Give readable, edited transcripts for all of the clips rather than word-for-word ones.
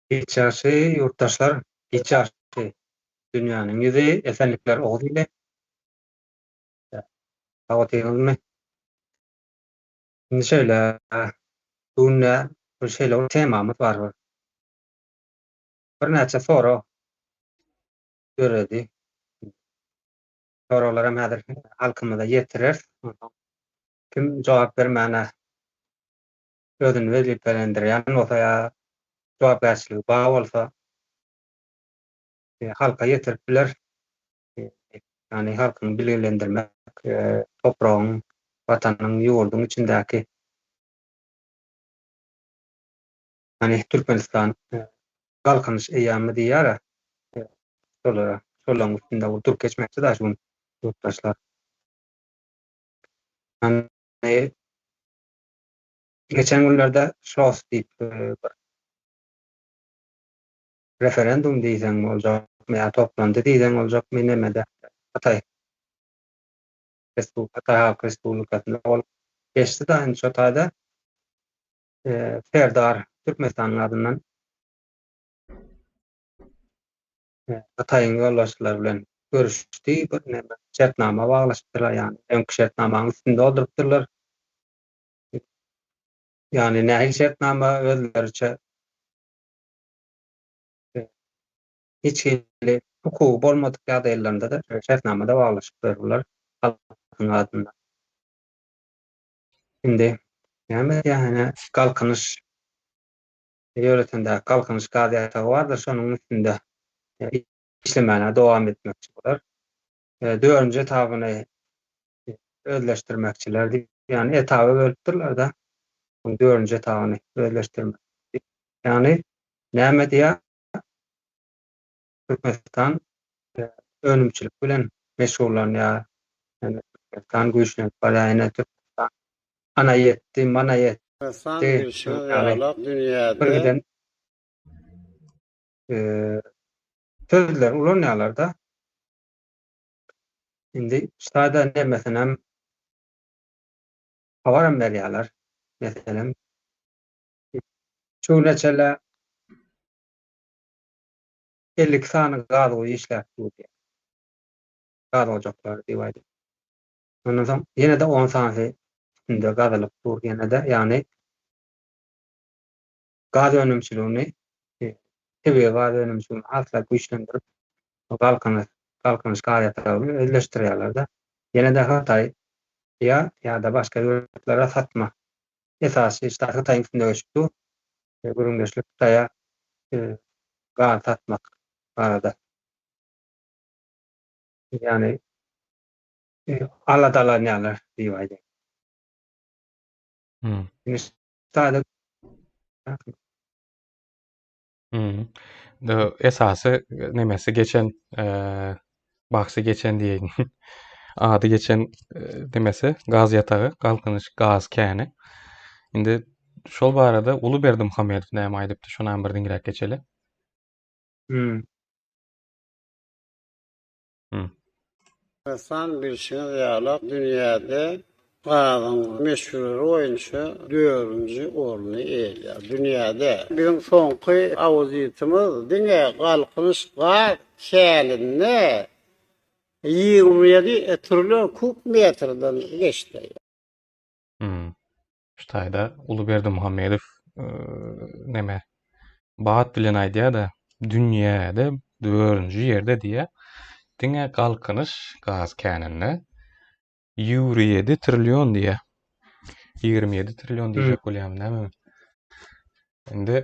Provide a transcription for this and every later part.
Giç ýagşy ýurtdaşlar, giç ýagşy dünýäniň ýüzi, esenlikler Oguz ili. Sag otyňyzmy? Indi şeýle, bu günde bir şeýle bir temamyz bar bir. Birnäçe sorag döredi. Soraglaram häzir halkymyza ýetireris. Onsoň kim jogap bermäne özüni wezipelendirýän bolsa ýa jogapkärçiligi bar bolsa halka ýetirip biler. Ýagny halkyny bilgilendirmek, topragyň, watanyň, ýurduň içindäki ýagny Türkmenistan Galkynyş eýýamy diýýär-ä şolara, şolaryň üstünde durup geçmekçi daş şu gün ýurtdaşlar. Ýagny Geçen günlerde ŞOS diýip bir referendum diýseň boljakmy ýa toplandy diýseň boljakmy nemede Hytaý Hytaý Halk Respublikasynda bolup geçdi da indi şo taýda Serdar Türkmenistanyň adyndan Hytaýyň ýolbaşçylary bilen görüşdi, bir neme şertnama baglaşypdyrlar, ýagny öňki şertnamanyň üstüni doldurypdyrlar. Ýagny nähili şertnama özleriçe hiç hili hukugy bolmadyk ýagdaýlarynda-da şertnamada baglaşypdyr bular halkyň adyndan. Indi näme edýär ine Galkynyş Ýöretendäki Galkynyş gaz ýatagy bardyr şonuň üstünde işlemäne dowam etmekçi bular. Dördünji etabyny özleşdirmekçiler diýip, ýagny etaba bölüpdirler-de, dördünji etabyny özleşdirmek. Ýagny näme diýýär? Türkmenistan önümçilik bilen meşgullanýar. Ýagny Türkmenistan güýçlenip barýar. Ine Türkmenistan ana ýetdi, mana ýetdi. Türkmenistan bilşiňiz ýaly dünýäde bir giden sözleri ulanýarlar-da. Indi ştada nemesenem habaram berýärler. Meselem, şu güne çenli 52 sany gaz guýy işläp dur diýýär. Gaz ojaklary diýip aýdýar. Ondan soň ýene-de 10 sanysy üstünde gazylyp dur ýene-de, ýagny gaz önümçiligini, tebigy gaz önümçiligini has-da güýçlendirip, Galkynyş, Galkynyş gaz ýatagyny özleşdirýärler-de. Ýene-de Hytaý ýa ýa-da başga ýurtlara satma. Esasy işler Hytaýyň üstünde geçip dur. Gürrüňdeşlik Hytaýa gaz satmak barada. Ýagny aladalanýarlar diýip aýdaýyn. Indi Sada Hmm. Esasy nemesi geçen bahsy geçen diýeýin. Ady geçen nemesi gaz ýatagy, Galkynyş gaz käni. Indi şol barada Uly Berdimuhamedow näme aýdypdy, şonam bir diňläp geçeli. Hmm. Türkmenistan bilşiňiz ýaly dünýäde gazyň möçberi boýunça dördünji orny eýeleýär. Dünýäde. Biziň soňky auditimiz diňe Galkynyş gaz käninde 27 trillion kub metrden geçdi. Şu taýda Uly Berdimuhamedow neme bat bilen aýdýar-da, dünýäde dördünji ýerde diýýär. Diňe Galkynyş gaz käninde 27 trillion diýýär. 27 trillion diýjek bolýarmy näme? Indi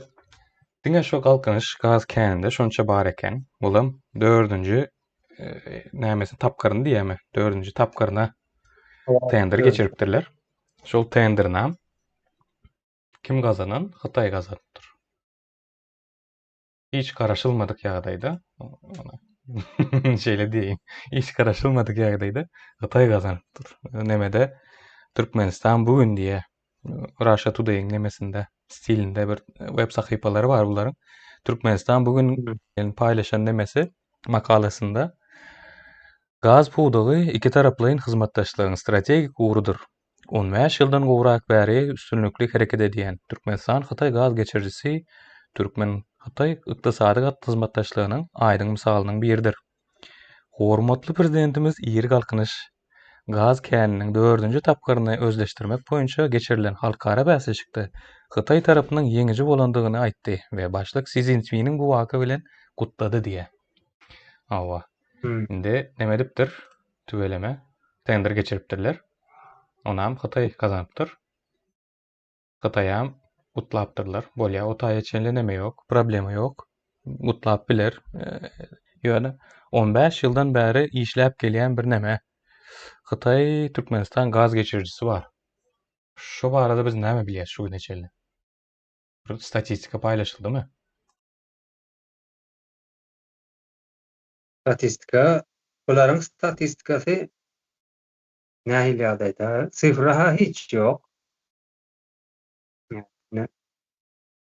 diňe şu Galkynyş gaz käninde şonça bar eken. Olam dördünji nämesi tapgyryny diýýärmi? Dördünji tapgyryna tender geçiripdirler. Şol tenderinam kim gazanan? Hytaý gazanypdyr. Hiç garaşylmadyk ýagdaýda şeýle diýeýin. Hiç garaşylmadyk ýagdaýda Hytaý gazanypdyr. Nemede Türkmenistan bu gün diýe Russia Today-iň nemesinde, stilinde bir web sahypalary bar bularyň. Türkmenistan bu gün paýlaşan nemesi makalasynda Gaz pudagy ikitaraplaýyn hyzmatdaşlygyň strategik ugrudyr. On bäş ýyldan gowrak bäri üstünlikli hereket edýän Türkmenistan-Hytaý gaz geçirijisi Türkmen. Hytaý ykdysady hyzmatdaşlygynyň aýdyň mysalynyň biridir. Hormatly Prezidentimiz iri Galkynyş gaz käniniň dördünji tapgyryny özleşdirmek boýunça geçirilen halkara bäsleşikde hytaý tarapynyň ýeňiji bolandygyny aýtdy we başlyk Si Szinpiniň bu waka bilen gutlady diýýär. Hawa. Indi näme edipdir? Tüweleme. Tender geçiripdirler. Onam Hytaý gazanypdyr. Hytaýam gutlapdyrlar. Bolýa, o taýa çenli neme ýok, problema ýok. Gutlap biler. Ýöne 15 ýyldan bäri işläp gelýän bir neme. Hytaý Türkmenistan gaz geçirijisi bar. Şu barada biz näme bilýäs şu güne çenli? Bir statistika paýlaşyldymy? Statistika, bularyň statistikasy nähili ýagdaýda? Sifra-ha hiç ýok.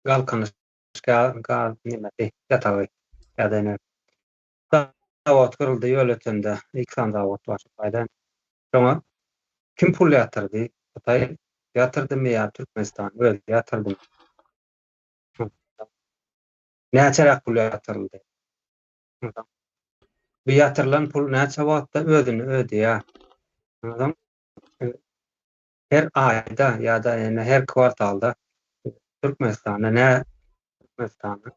Galkynyş gaz nemesi ýatagy ýa-da ine zawod guruldy Ýolötende, iki sany zawod bar şu taýda. Şoňa kim pul ýatyrdy? Hytaý ýatyrdymy ýa Türkmenistan özi ýatyrdymy? Näçeräk pul ýatyryldy? Bu ýatyrylan pul näçe wagtda özüni ödeýär? Her aýda ýa-da ýene her kwartalda Türkmenistanda nä Türkmenistanda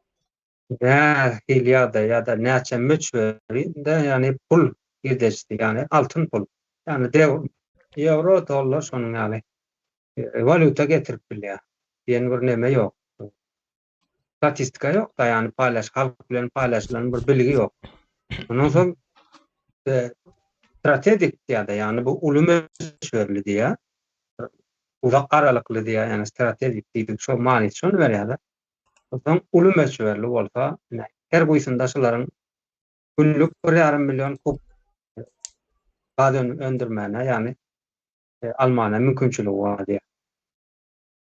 nähili ýagdaý ýa-da näçe möçberinde ýagny pul girdejisi ýagny altyn pul ýagny ýewro dollar şonuň ýaly walýuta getirip bilýär diýen bir neme ýok. Statistika ýok-da, ýagny paýlaş halk bilen paýlaşylan bir bilgi ýok. Ondan soň strategik diýýär-de, ýagny bu uly möçberli diýýär. Uzak aralykly diýýär, ýagny strategik diýdik, şo manysy şony berýär-de. Onsoň uly möçberli bolsa, ine, her guýusynda şularyň günlük bir ýarym million kub gaz öndürmäne, ýagny almana mümkinçiligi bar diýýär.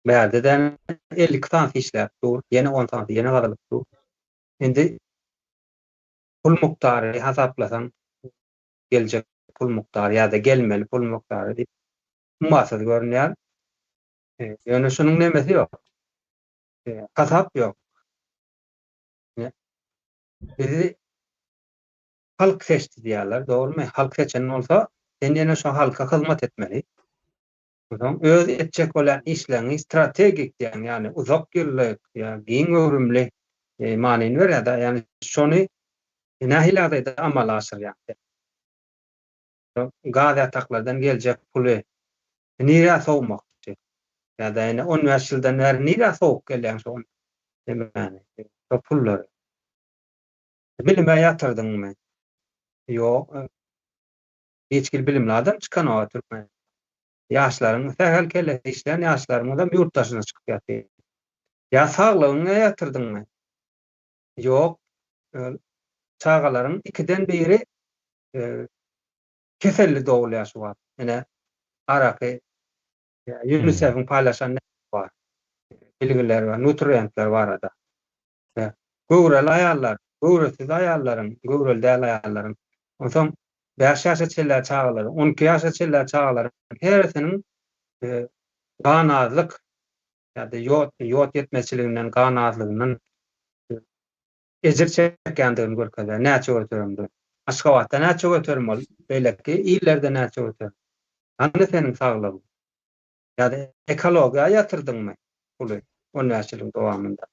Bärde-de 52 sanysy işläp dur, ýene on sanysy ýene gazylyp dur. Indi pul mukdary hasaplasaň, geljek pul mukdary ýa-da gelmeli pul mukdary diýip ummasyz görünýär. Ýöne şunuň nemesi ýok. Hasap ýok. Bizi halk seçdi diýýärler, dogrumy? Halk seçen bolsa, sen ýene şo halka hyzmat etmeli. Onsoň öz etjek bolýan işleriňi strategik diýýän, ýagny uzak ýyllyk ýa giň göwrümli manyny berýär-de, ýagny şony nähili ýagdaýda amala aşyrýaň sen? Şo gaz ýataklardan geljek puly nirä sowmakçy? Ýa-da ýene 15 ýyldan bäri nirä sowup gelýäň şo nemäni, şo pullary? Bilime ýatyrdyňmy? Ýok. Hiç hili bilimli adam çykanok türkmen. Ýaşlaryň sähel kellesi işleýän ýaşlarymyzam ýurt daşyna çykyp ýatyr. Ýa saglygyňa ýatyrdyňmy? Ýok. Çagalaryň ikiden biri keselli dogulýar şu wagt. Ine araky UNICEF-iň paýlaşan bar. Bilgiler we nutrientler barada. Göwreli aýallar, göwresiz aýallaryň, göwreli däl aýallaryň, onsoň bäş ýaşa çenli çagalaryň, 12 ýaşa çenli çagalaryň hersiniň gan azlyk ýa-da ýod, ýod ýetmezçiliginden, gan azlygyndan ejir çekýändigini görkezýär. Näçe göterimde? Aşgabatda näçe göterim ol? Beýleki illerde näçe göterim? Hany seniň saglygyň? Ýa-da ekologiýa ýatyrdyňmy puly 15 ýylyň dowamynda?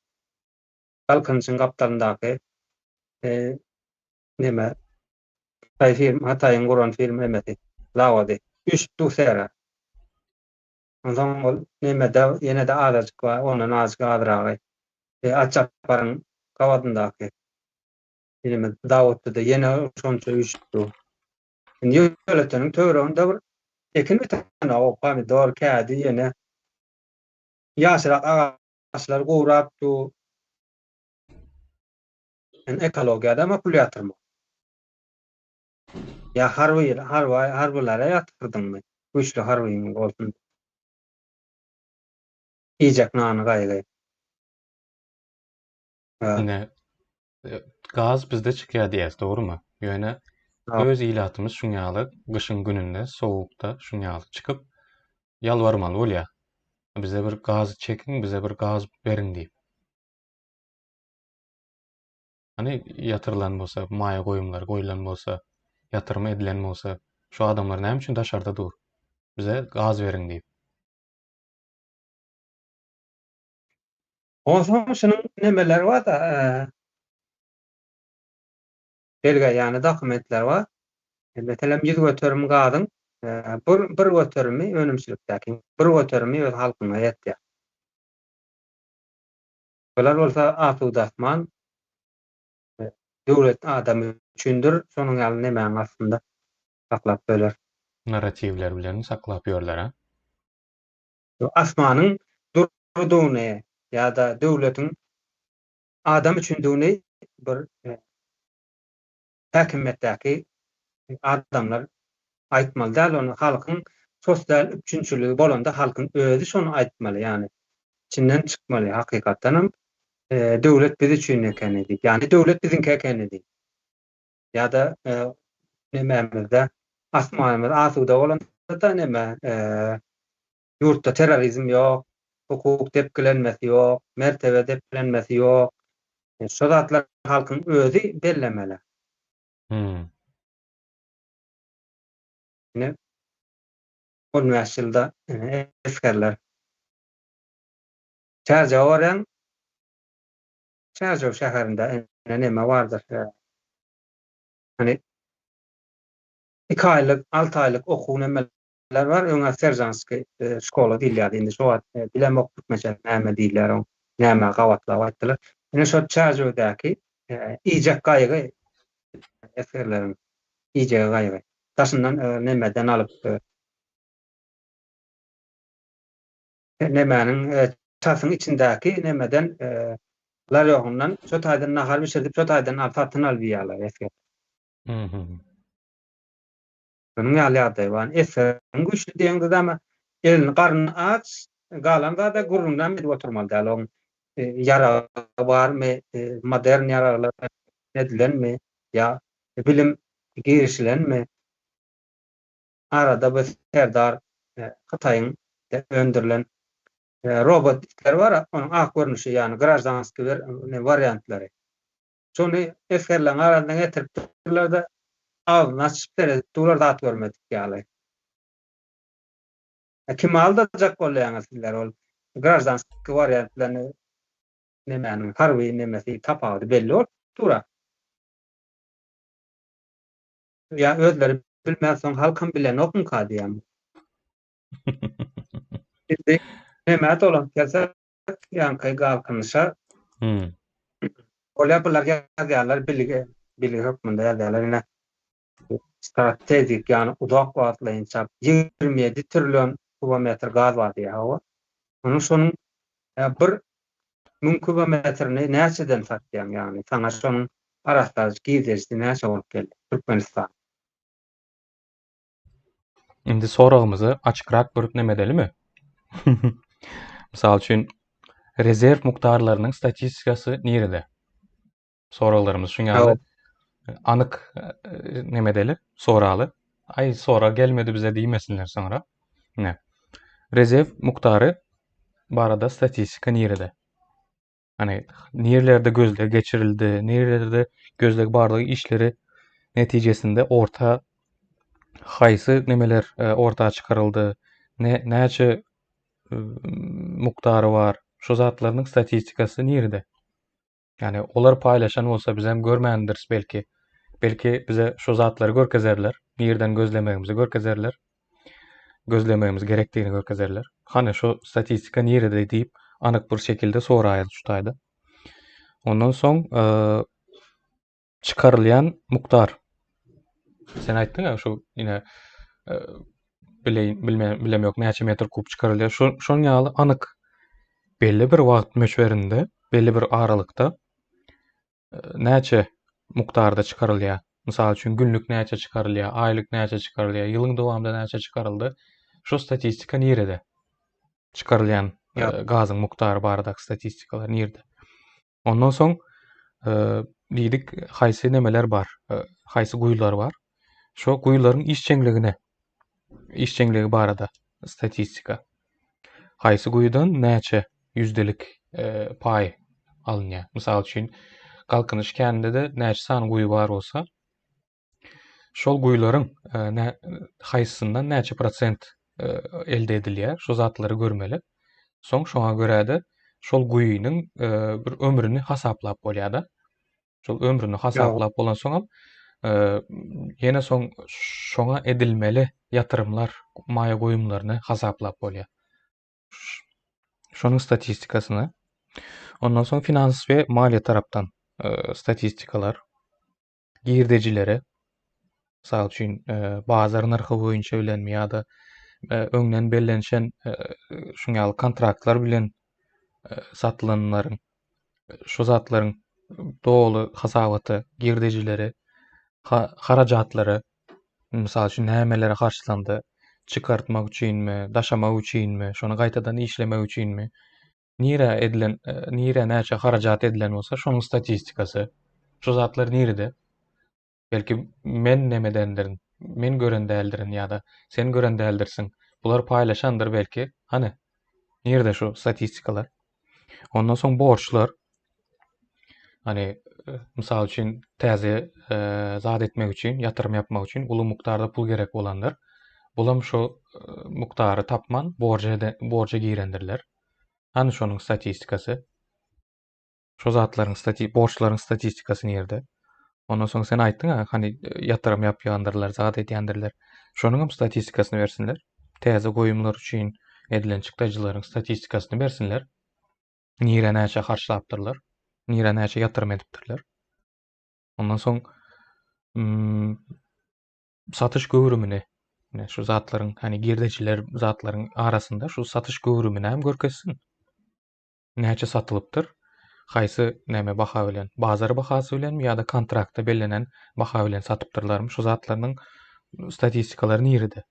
Galkynyşyň gapdalyndaky neme Hytaý firma, Hytaýyň guran firma emesi, zawody üýşüp dur sera. Onsoň ol nemede ýene-de azajyk bar, ondan azajyk azragy. Atçaparyň gabadyndaky neme zawodda-da ýene şonça üýşüp dur. Indi Ýolöteniň töwereginde bir ekin bitenok, pomidor, kädi ýene ýaşrak agaçlar gurap dur. Sen ekologiýada pul ýatyrma. Ýa harby, harby, harbylara ýatyrdyňmy? Güýçli harbyň bolsun. Iýjek nany gaýgy. Ine, gaz bizde çykýar diýýäs, dogrumy? Ýöne öz ilatymyz şuň ýaly gyşyň gününde sowukda şuň ýaly çykyp ýalbarmaly bolýar. Bize bir gaz çekiň, bize bir gaz beriň diýip. Hany ýatyrylan bolsa, maýa goýumlar goýlan bolsa, ýatyrym edilen bolsa, şu adamlar näme üçin daşarda dur? Bize gaz beriň diýip. Onsoň şunuň nemeleri bar-da, belge, ýagny dokumentler bar. Meselem, 100% gazyň bir, bir göterimi önümçilikdäki, bir göterimi öz halkyňa ýetýär. Bular bolsa asuda asman, döwlet adamy üçindir, şonuň ýaly nemäň astynda saklap böler. Narratiwler bilen saklap ýörler, a? Asmanyň durudygyny ýa-da döwletiň adam üçindigini bir häkimiýetdäki adamlar aýtmaly däl, ony halkyň sosial üpjünçiligi bolanda halkyň özi şony aýtmaly, ýagny içinden çykmaly, hakykatdanam döwlet biz üçin ekeni diýip, ýagny döwlet biziňki ekeni diýip. Ýa-da nemämizde asmanymyz asuda bolanda-da neme ýurtda terrorizm ýok, hukuk depgilenmesi ýok, mertebe depgilenmesi ýok. Şo zatlar halkyň özi bellemeli. Hmm. Ine 15 ýylda esgerler Çärjewe barýaň, Çärjew şäherinde ine neme bardyr. Hani 2 aýlyk, 6 aýlyk okuw nemeler bar. Öňe seržantskiý şkola diýilýärdi. Indi şo wagt bilemok türkmençe näme diýilýär oň, nämä gabatlap aýtdylar. Ine şo Çärjewdäki iýjek gaýygy esgerleriň iýjegi gaýygy. Daşyndan nemeden alyp nemäniň çasyň içindäki nemeden larýogyndan şo taýdan nahar bişirdip şo taýdan alyp satyn alyp iýýärler esger. Şonuň ýaly ýagdaý bar. Esgeriň güýçli diýeňde ama elini garny aç galan zada gürrüňem edip oturmaly däl. Oň ýaragy barmy, modern ýaraglar edilenmi ýa bilim girişilenmi? Arada bu Serdar Hytaýyň öndürilen robot itleri bar, onuň ak görnüşi, ýagny graždanskiý wariantlary. Şony esgerleriň arasyna getiripdirler-de, agzyny açyp seredip durlar zat görmedik ýaly. Kimi aldajak bolýaňyz sizler ol graždanskiý wariant bilen nemäniň harby nemesi tapawudy belli bolup dur-a. Ýa özleri bilmän soň halkam bilenokmyka diýýän. Indi nämä dolanyp gelsek, ýaňky galkynyşa. Hmm. Bolýar bular ýazýarlar bilgi, bilgi hökmünde ýazýarlar ine. Strategik, ýagny uzak wagtlaýynça 27 trillion kubometr gaz bar diýýär hawa. Onuň şonuň e, bir 1000 kubometrini näçeden satýaň, ýagny saňa şonuň arassaç girdejisi näçe bolup geldi Türkmenistan? Indi soragymyzy açykrak bir neme edelimi? Mysal üçin, rezerw mukdarlarynyň statistikasy nirede? Soraglarymyz şuň ýaly anyk e, neme edeli, soraly. Aý, sorag gelmedi bize diýmesinler soňra. Ne? Rezerw mukdary barada statistika nirede? Hani nirelerde gözleg geçirildi, nirelerde gözleg barlag işleri netijesinde orta haýsy nemeler e, orta çykaryldy, ne näçe e, mukdary bar, şu zatlaryň statistikasy nirede? Ýani olar paýlaşan bolsa bizem görmändiris belki. Belki bize şu zatlary görkezerler, nirden gözlemegimizi görkezerler. Gözlemegimiz gerekdigini görkezerler. Hany şu statistika nirede diýip anyk bir şekilde soraýaly şu taýda. Ondan soň e, çykarylýan mukdar. Sen aýtdyň ya şu ine e, bileýin bilme bilem ýok näçe metr kub çykarylýar. Şu şoň ýaly anyk belli bir wagt möçberinde, belli bir aralykda e, näçe mukdarda çykarylýar. Mysal üçin günlük näçe çykarylýar, aýlyk näçe çykarylýar, ýylyň dowamynda näçe çykaryldy. Şu statistika nirede? Çykarylýan e, gazyň mukdary baradaky statistikalar nirede? Ondan soň e, diýdik haýsy nemeler bar, e, haýsy guýular bar. Şo guýularyň işjeňligine işjeňligi barada statistika. Haýsy guýudan näçe ýüzdelik e, paý alynýar. Mysal üçin, Galkynyş käninde-de näçe sany guýy bar bolsa, şol guýularyň haýsysyndan näçe prosent elde edilýär, şo zatlary görmeli. Soň şoňa görä-de şol guýynyň bir ömrüni hasaplap bolýar-da. Şol ömrüni hasaplap bolansoňam ýene soň şoňa edilmeli ýatyrymlar, maýa goýumlaryny hasaplap bolýar. Şonuň statistikasyny. Ondan soň finans we maliýe tarapdan statistikalar, girdejileri, mysal üçin, bazar nyrhy boýunça bilenmi ýa-da öňden bellenişen şuň ýaly kontraktlar bilen satylanlaryň şu zatlaryň doly hasabaty, girdejileri, harajatlary, mysal üçin, nämelere harçlandy, çykartmak üçinmi, daşamak üçinmi, şony gaýtadan işlemek üçinmi, nirä edilen, nirä näçe harajat edilen bolsa, şonuň statistikasy. Şu zatlar nirede? Belki men nemedendirin, men gören däldirin ýa-da sen gören däldirsiň. Bular paýlaşandyr belki. Hany? Nirede şu statistikalar? Ondan soň borçlar. Hani e, mysal üçin täze e, zat etmek üçin, ýatyrym ýapmak üçin uly mukdarda pul gerek bolandyr. Bulam şu e, mukdary tapman borja borja girendirler. Hany şonuň statistikasy? Şo zatlaryň stati borçlaryň statistikasy nirde? Ondan soň sen aýtdyň ha, hany ýatyrym ýapýandyrlar, zat edýändirler. Şonuň hem statistikasyny bersinler. Täze goýumlar üçin edilen çykdajylaryň statistikasyny bersinler. Nirä näçe harçlapdyrlar, nirä näçe ýatyrym edipdirler. Ondan soň mm, satyş göwrümini şu zatlaryň, hani girdejiler zatlaryň arasynda şu satyş göwrümini hem görkezsin. Näçe satylypdyr? Haýsy näme baha bilen? Bazar bahasy bilenmi ýa-da kontraktda bellenen baha bilen satypdyrlarmy? Şu zatlarynyň statistikalary nirede?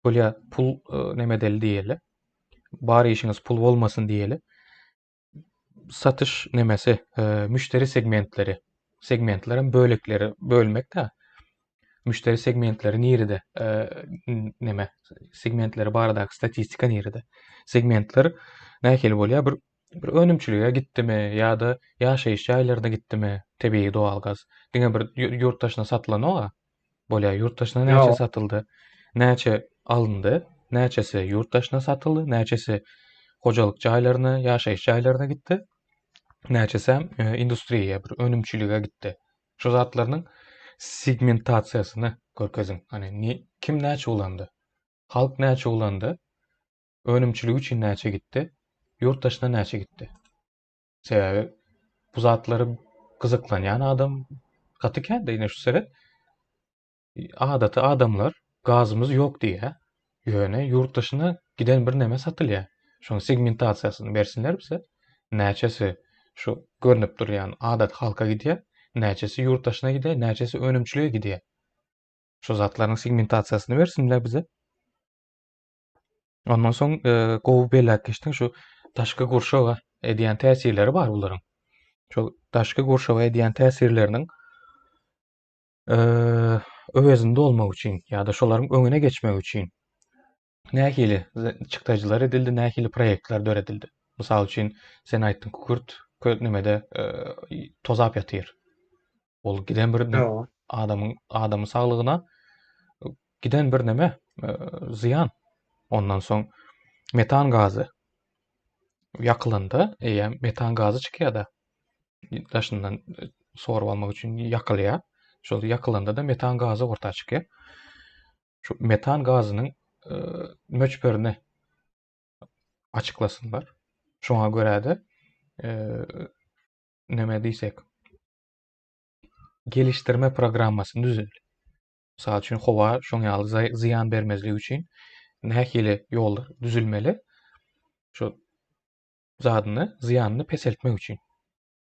Bolýa pul näme edeli diýeli. Bar işiňiz pul bolmasyn diýeli. Satyş nemesi, müşderi segmentleri, segmentlerem bölekleri bölmek-de. Müşderi segmentleri nirede? Neme? Segmentleri baradaky statistika nirede? Segmentler nähili bolýar? Bir bir önümçilige gitdimi ýa-da ýaşaýyş jaýlaryna gitdimi tebigy doğalgaz? Diňe bir ýurt daşyna satylanok-a. Bolýar, ýurt daşyna näçe satyldy? Näçe alyndy? Näçesi ýurt daşyna satyldy? Näçesi hojalyk jaýlaryna, ýaşaýyş jaýlaryna gitdi? Näçesem industriýa, bir önümçilige gitdi? Şu zatlarynyň segmentasiýasyny görkeziň. Hani kim näçe ulandy? Halk näçe ulandy? Önümçilik üçin näçe gitdi? Ýurt daşyna näçe gitdi? Sebäbi bu zatlary gyzyklanýan adam gaty kän-de ine şu seret. Adaty adamlar gazymyz ýok diýýär. Ýöne ýurt daşyna giden bir neme satylýar. Şonuň segmentasiýasyny bersinler bize. Näçesi şu görnüp durýan adaty halka gidýär, näçesi ýurt daşyna gidýär, näçesi önümçilige gidýär. Şu zatlaryň segmentasiýasyny bersinler bize. Ondan soň e, gowy belläp geçdiň şu daşky gurşawa edýän täsirleri bar bularyň. Şol daşky gurşawa edýän täsirleriniň öwezini dolmak üçin ýa-da şolaryň öňüne geçmek üçin nähili çykdajylar edildi, nähili proýektler döredildi. Mysal üçin, sen aýtdyň kükürt nemede tozap ýatyr. Ol giden bir adamyň adamyň saglygyna giden bir neme zyýan. Ondan soň metan gazy ýakylanda eýýäm metan gazy çykýar-da. Daşyndan sorup almak üçin ýakylýar. Şol ýakylanda-da metan gazy orta çykýar. Şu metan gazynyň möçberini açyklasynlar. Şoňa görä-de näme diýsek gelişdirme programmasyny düzeli. Mysal üçin, howa şoň ýaly zyýan bermezligi üçin nähili ýollar düzülmeli? Şu zadyny, zyýanyny peseltmek üçin.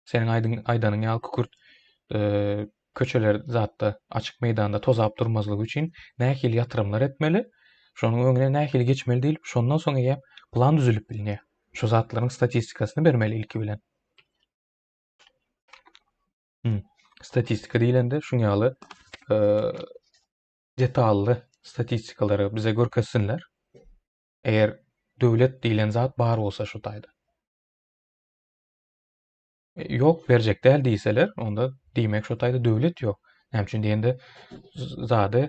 Seniň aýdyň aýdanyň ýaly kükürt e, köçeler zatda, açyk meýdanda tozap durmazlygy üçin nähili ýatyrymlar etmeli? Şonuň öňüne nähili geçmeli diýlip, şondan soň eýýäm plan düzülip bilinýär. Şu zatlaryň statistikasyny bermeli ilki bilen. Hmm. Statistika diýlende şuň ýaly e, detally statistikalary bize görkezsinler. Eger döwlet diýlen zat bar bolsa şu taýda. Ýok, berjek däl diýseler, onda diýmek şo taýda döwlet ýok. Näme üçin diýende zady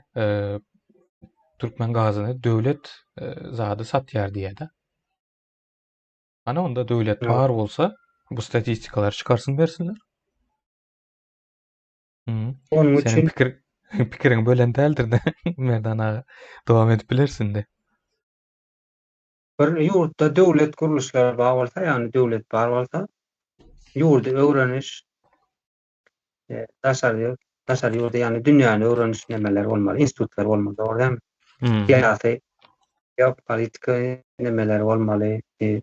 türkmen gazyny döwlet zady satýar diýýär-de. Ana onda döwlet bar bolsa, bu statistikalary çykarsyn bersinler. Onuň Seniň üçin pikir pikiriňi bölen däldir-de, Merdan aga. Dowam edip bilersiň-de. Bir ýurtda döwlet gurluşlary bar bolsa, ýagny döwlet bar bolsa, ýurdy öwreniş, e, daşary ýurt, daşary ýurdy, ýagny dünýäni öwreniş nemeler bolmaly, institutlar bolmaly, dogry dälmi? Hmm. Syýasy, geopolitika nemeler bolmaly, e,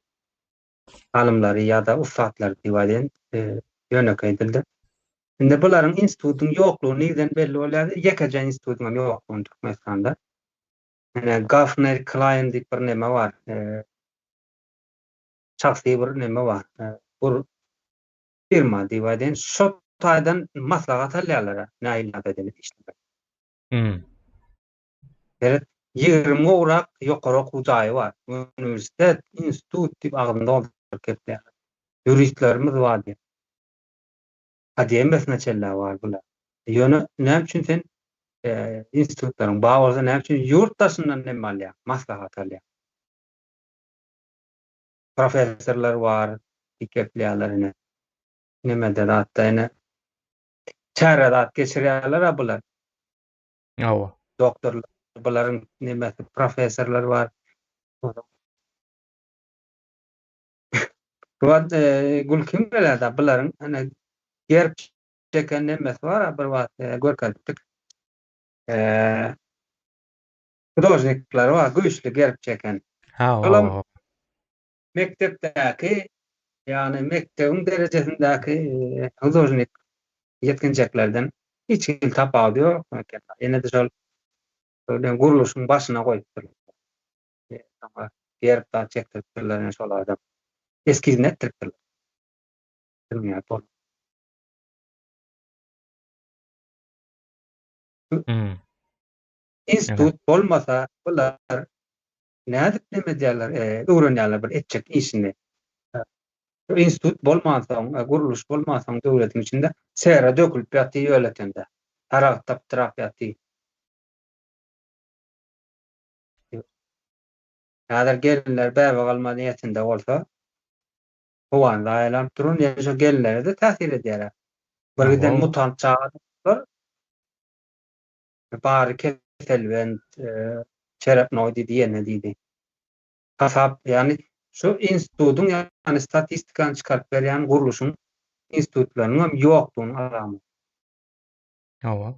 alymlary ýa-da ussatlary diýip aýdaýyn, e, ýönekeý dilde. Indi bularyň institutyň ýoklugy nirden belli bolýar? Ýekeje institutyň hem ýoklugyny Türkmenistanda. Ine Gafner Klein diýip bir neme bar. Şahsy bir neme bar. Bir firma diýip aýdaýyn. Şo taýdan maslahat alýarlar nähili ýagdaýda edip işlemek. Hmm. Seret, 20 gowrak ýokary okuw jaýy bar. Uniwersitet, institut diýip agzyny dolduryp gepleýärler. Ýuristlerimiz bar diýip. Akademiýasyna çenli bar bular. Ýöne näme üçin sen institutlaryň bar bolsa näme üçin ýurt daşyndan neme alýaň, maslahat alýaň? Professorlar bar, gepleýärler ine. Nemede zatda ine çäre zat geçirýärler-a bular. Hawa. Doktorlar, bularyň nemesi professorlar bar. Bu wagt gülkim gelýär-de, bularyň ine gerb çeken nemesi bar-a bir wagt görkezipdik. Hudožnikleri bar, güýçli gerb çeken. Hawa. Mekdepdäki, ýagny mekdebiň derejesindäki hudožnik ýetginjeklerden hiç hili tapawudy ýok eken. Ýene-de şol gurluşyň başyna goýupdyrlar. Soňra gerb zat çekdiripdirler ine şol adam. Eskizini etdiripdirler. Bilmeýär bol. Hmm. Institut bolmasa bular nädip neme edýärler, e, öwrenýärler bir etjek işini. E, institut bolmansoň, e, gurluş bolmansoň döwletiň içinde sera dökülip ýaty ýöletende. Saragt tapdyrap ýaty. Häzir gelinler bäbek alma niýetinde bolsa, howany zaýalanyp duran ýa şo gelinlere-de täsir edýär-ä. Bir giden mutant çaga dogurlar, bary keselbent, çerepnoý diýdi, ýene diýdi. Hasap, ýagny şu institutyň, ýagny statistikany çykaryp berýän gurluşyň institutlarynyň hem ýokdugynyň alamaty. Hawa.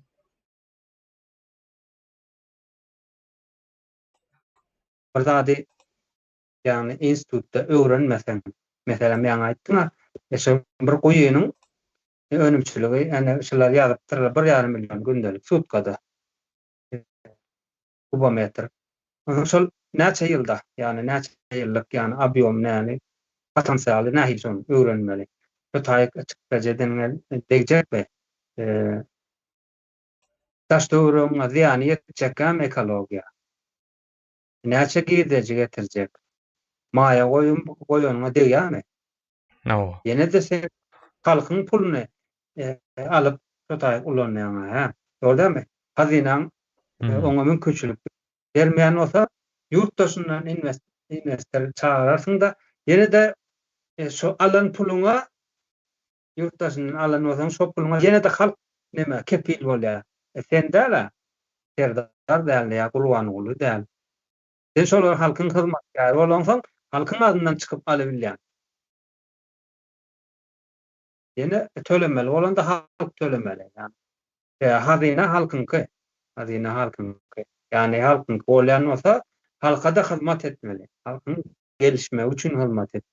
Bir zady ýagny institutda öwrenmeseň, meselem ýaňy aýtdyň-a, şo bir guýynyň önümçiligi ene şular ýazypdyrlar bir ýarym million gündelik sutkada kubometr. Onsoň şol näçe ýylda, ýagny näçe ýyllyk ýagny obýom näni potensialy nähili şony öwrenmeli. Şu taýyk çykdajy edeniňe degjekmi? Daş-töweregiňe zyýany ýetjekkäm ekologiýa? Näçe girdeji getirjek? Maýa goýum goýanyňa degýärmi? Hawa. Ýene-de sen halkyň puluny alyp şo taýy ulanýaň-a, hä? Dogry dälmi? Hazynaň oňa mümkinçilik bermeýän bolsa, ýurt daşyndan inwestor çagyrarsyň-da, ýene-de şo alan puluňa Ýurt daşyndan alan bolsaň şo puluňa ýene-de halk neme kepil bolýar. E sen däl-ä. Serdar däl ýa Gurbanguly däl. Sen şolar halkyň hyzmatkäri bolaňsoň halkyň adyndan çykyp alybilýäň. Ýene tölemeli bolanda halk tölemeli. Ýa hazyna halkyňky. Hazyna halkyňky. Ýagny halkyňky bolýan bolsa halka-da hyzmat etmeli. Halkyň gelişmegi üçin hyzmat et.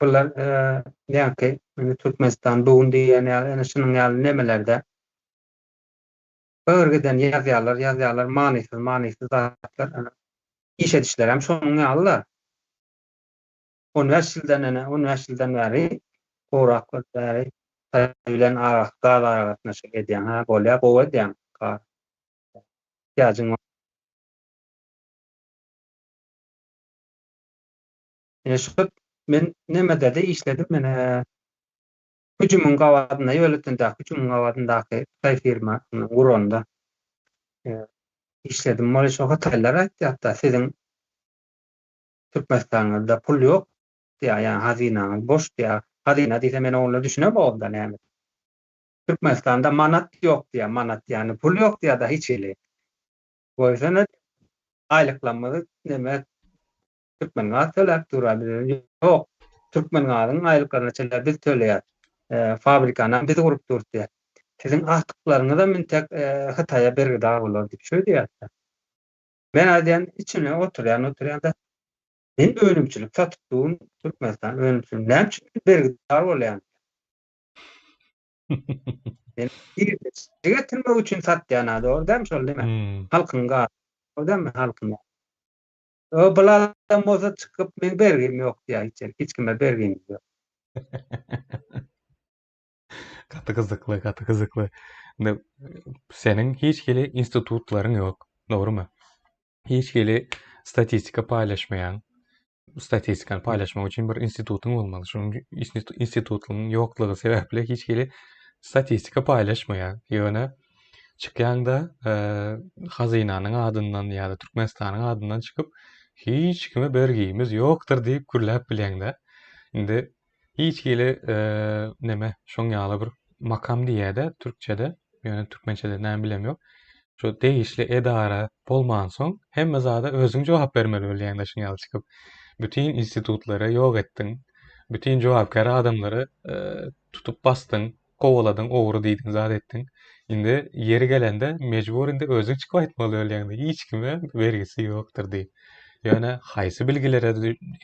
Bular näki Türkmenistan bu gün diýen ýaly ene şunuň ýaly nemelerde bir giden ýazýarlar, ýazýarlar manysyz manysyz zatlar. Ene iş edişler hem şonuň ýaly-da. 15 ýyldan ene 15 ýyldan bäri gowrak bäri bilen ara gaz aragatnaşyk edýän. Ha bolýar, gowy edýän. Ihtiýajyň bar. Ine şu men nemede-de işledim men hüjümiň gabadynda Ýöletendäki hüjümiň gabadyndaky hytaý firmasynyň guranda işledim. Ol şo hytaýlar aýtdy hatda siziň Türkmenistanyňyzda pul ýok diýýär, ýagny hazynaňyz boş diýýär. Hazyna diýse men oňa düşünemogum-da näme. Türkmenistanda manat ýok diýýär, manat ýagny pul ýok diýýär-de hiç hili. Goýsana aýlyklarymyzy neme Türkmengaz töläp dur-a bize. Ýok, Türkmengazyň aýlyklaryna çenli biz töleýäs. Fabrikanam biz gurup durus diýýär. Siziň agtyklaryňyzam intek Hytaýa bergidar bolar diýip şöý diýýär-de. Men aýdýan içine oturýan oturýan-da men önümçilik satyp durun Türkmenistan önümçilik näme üçin men bergidar bolýan? Men girdeji getirmek üçin satýan-a dogry dälmi şol diýme. Halkyň gazy dogry dälmi halkyň. O bul adam bolsa çykyp meň bergim ýok diýýär hiç ýere hiç kime bergim ýok. Gaty gyzykly, gaty gyzykly. Indi seniň hiç hili institutlaryň ýok, dogrumy? Hiç hili statistika paýlaşmaýaň. Statistikany paýlaşmak üçin bir institutyň bolmaly. Şunuň institutyň ýoklugy sebäpli hiç hili statistika paýlaşmaýaň. Ýöne çykýaňda hazynanyň adyndan ýa-da Türkmenistanyň adyndan çykyp hiç kime bergimiz ýokdur diýip gürläp bilýäňdä. Indi Hiç hili neme şoň ýaly bir makam diýýädä türkçede, ýöne türkmençede näme bilem ýok. Şu degişli edara bolmansoň hemme zada özüň jogap bermeli bolýaň-da şuň ýaly çykyp. Bütin institutlary ýok etdiň. Bütin jogapkär adamlary tutup basdyň. Kowaladyň, ogry diýdiň, zat etdiň. Indi ýeri gelende mejbur indi özüň çykyp aýtmaly bolýaň-da, hiç kime bergisi ýokdur diýip. Ýöne haýsy bilgilere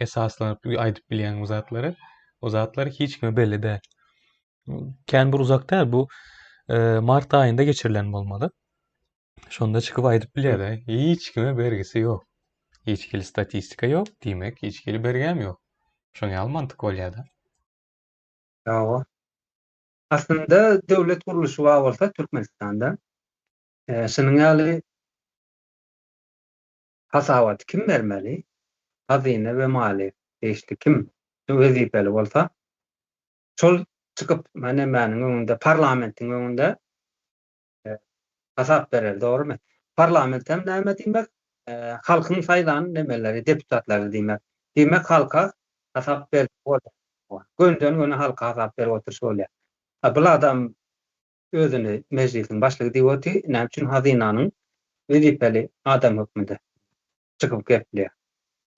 esaslanyp aýdyp bilýäň bu zatlary? O zatlar hiç kime belli däl. Kän bir uzak däl, bu mart aýynda geçirilen bolmaly. Şonda çykyp aýdyp bilýär-de, hiç kime bergisi ýok. Hiç hili statistika ýok, diýmek, hiç hili bergem ýok. Şoň ýaly mantyk bolýar-da. Hawa. Aslynda döwlet gurluşy bar bolsa Türkmenistanda şunuň ýaly hasabaty kim bermeli? Hazyna we maliýe degişli kim wezipeli bolsa, şol çykyp nemäniň öňünde, parlamentiň öňünde hasap berer, dogrumy? Parlament hem näme diýmek? Halkyň saýlan nemeleri, deputatlary diýmek. Diýmek, halka hasap berip bolýar. Gönden-göni halka hasap berip oturyş bolýar. A bul adam özüni mejlisiň başlygy diýip otyr, näme üçin hazynanyň wezipeli adam hökmünde çykyp gepleýär?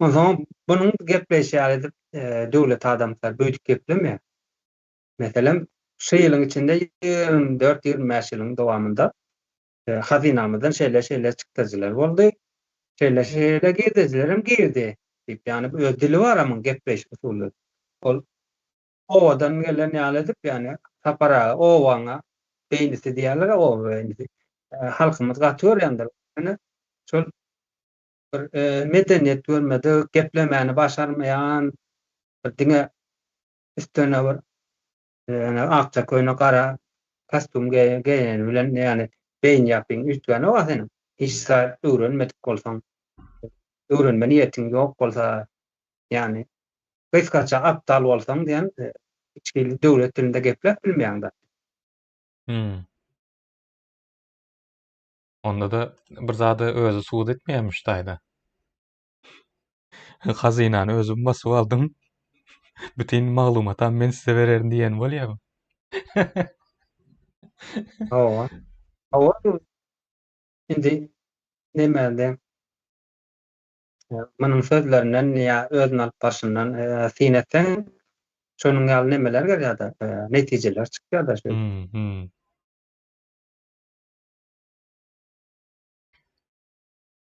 Onsoňam bunuň gepleýşi ýaly edip döwlet adamsy beýdip geplemeýär. Meselem, şu ýylyň içinde 24, 25 ýylyň dowamynda hazynamyzdan şeýle-şeýle çykdajylar boldy, şeýle-şeýle girdejiler hem girdi diýip, ýagny öz dili bar muň gepleýiş usuly. Ol obadan gelen ýaly edip, ýagny Sapar aga obaňa beýnisi diýýärler, oba beýnisi. Halkymyz gaty görýändir. Ýöne şol bir medeniýet görmedik, geplemäni başarmaýan, bir diňe üstüne bir ýöne akja köýnek gara kostýum geýeni bilen ýagny beýin ýapyň üýtgänok-a seniň. Hiç zat öwrenmedik bolsaň, öwrenme niýetiň ýok bolsa, ýagny gysgaça aptal bolsaň diýen hiç hili döwlet dilinde gepläp bilmeýäň-de. Hmm. Onda-da bir zady özi subut etmeýärmiş daýza. Hazynany özüm basyp aldym. Bütin maglumatam men size bererin diýen bolýar. Hawa. Hawa. Indi nemede munuň sözlerinden ýa özüni alyp barşyndan syn etseň, şonuň ýaly nemeler gelýär-de, netijeler çykýar-da şeýdip. Hmm.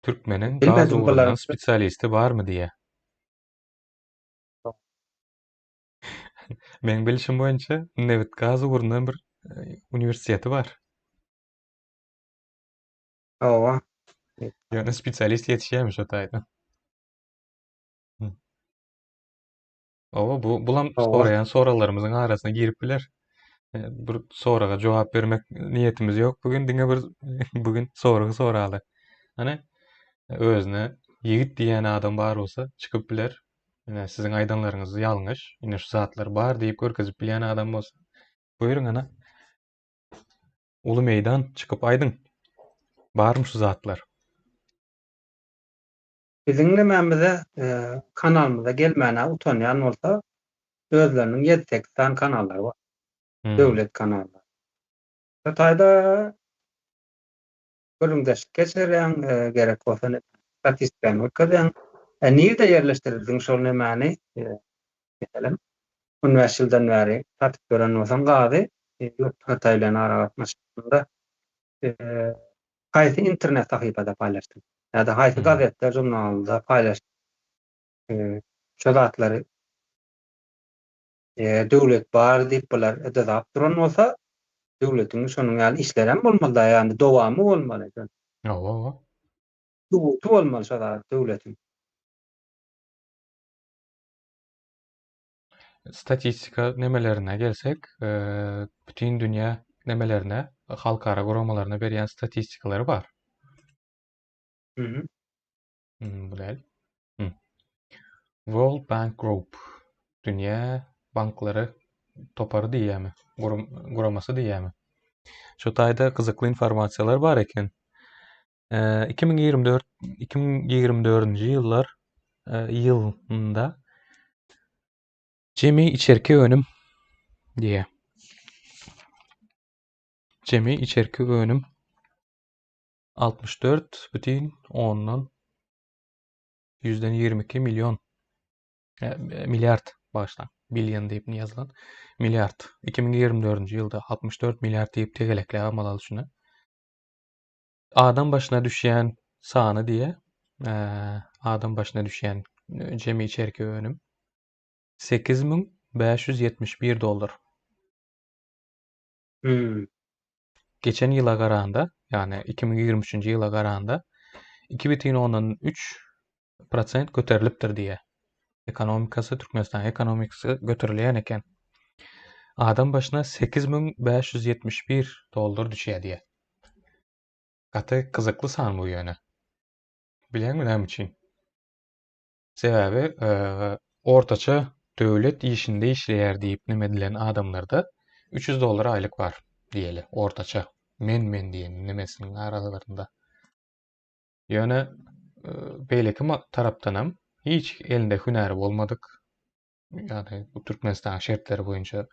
Türkmeniň gaz Bilmedim ugrundan bularyň spesialisti barmy diýýä. Meň bilşim boýunça nebit-gaz ugrundan bir uniwersiteti bar. Hawa. Ýöne spesialist ýetişýärmi şo taýdan? Hawa, bu bulam Hawa. soraýan soraglarymyzyň arasyna girip biler. Bir soraga jogap bermek niýetimiz ýok bugün, diňe bir bugün soragy soraly. Hany özüne ýigit diýen adam bar bolsa çykyp biler. Ine siziň aýdanlaryňyz ýalňyş, ine şu zatlar bar diýip görkezip bilýän adam bolsa, buýruň ana. Uly meýdan çykyp aýdyň. Barmy şu zatlar? Biziň nemämize, kanalymyza gelmäne utanýan bolsa, özleriniň ýedi-sekiz sany kanallary bar. Döwlet kanallary. Şu taýda gürrüňdeşlik geçirýäň, gerek bolsa statistikany görkezýäň. E, nirde ýerleşdirildiň şol nemäni? Meselem, 15 ýyldan bäri satyp ýören bolsaň gazy, ýurt Hytaý bilen aragatnaşykda haýsy internet sahypada paýlaşdyň? Ýa-da haýsy gazetde, žurnalda paýlaşdyň? Şo zatlary döwlet bar diýip bular dyzap duran bolsa, döwletiň şonuň ýaly işleri hem bolmaly-da, ýagny dowamy bolmaly. Hawa, hawa. Subuty bolmaly şo zat döwletiň. Statistika nemelerine gelsek, bütin dünýä nemelerine, halkara guramalaryna berýän statistikalary bar. Mhm. Hmm, bu däl. Hmm. World Bank Group dünýä banklary topary diýýärmi? Guramasy diýýärmi? Şu taýda gyzykly informasiýalar bar eken. 2024 2024-nji ýyllar ýylynda jemi içerki önüm diýýär. Jemi içerki önüm 64 bütin ondan ýüzden 22 million e, milliard bagyşlaň billion diýip ýazylan milliard 2024-nji ýylda 64 milliard diýip tegelekläp almaly şuny. Adam başyna düşýän sany diýe e, adam başyna düşýän e, jemi içerki önüm 8571 dollar. Hmm. Geçen ýyla garanda, ýagny 2023-nji ýyla garanda 2,3 prosent göterilipdir diýýär. Ekonomikasy Türkmenistanyň ekonomikasy göterilýän eken. Adam başyna 8571 dollar düşýär diýýär. Gaty gyzykly san bu ýöne. Bilýäňmi näme üçin? Sebäbi ortaça döwlet işinde işleýär diýip neme edilen adamlarda 300 dollar aýlyk bar diýeli, ortaça. Men-men diýen nemesiniň aralarynda. Ýöne beýleki tarapdanam hiç elinde hünäri bolmadyk, ýagny bu Türkmenistanyň şertleri boýunça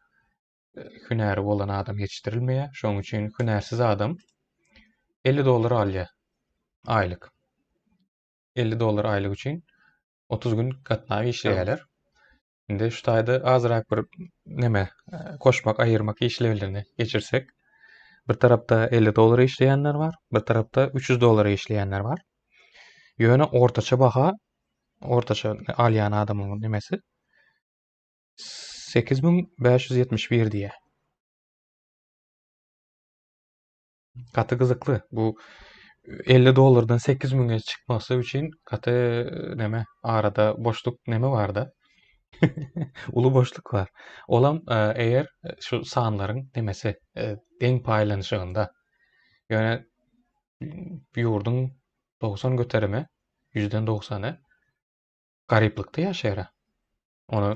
hünäri bolan adam ýetişdirilmeýär. Şonuň üçin hünärsiz adam 50 dollar alýar aýlyk. 50 dollar aýlyk üçin 30 gün gatnap işleýärler. Indi şu taýda azrak bir neme e, goşmak, aýyrmak işlemlerini geçirsek, bir tarapda 50 dollar işleýänler bar, bir tarapda 300 dollar işleýänler bar. Ýöne ortaça baha, ortaça alýan adamyň nemesi 8571 diýýär. Gaty gyzykly. Bu 50 dollardan 8 müňe çykmasy üçin gaty neme arada boşluk neme barda. Uly boşluk bar. Olam e, eger şu sanlaryň nemesi e, deň paýlanyşygynda. Ýöne ýurduň 90 göterimi, ýüzden 90-y garyplykda ýaşaýar. Ony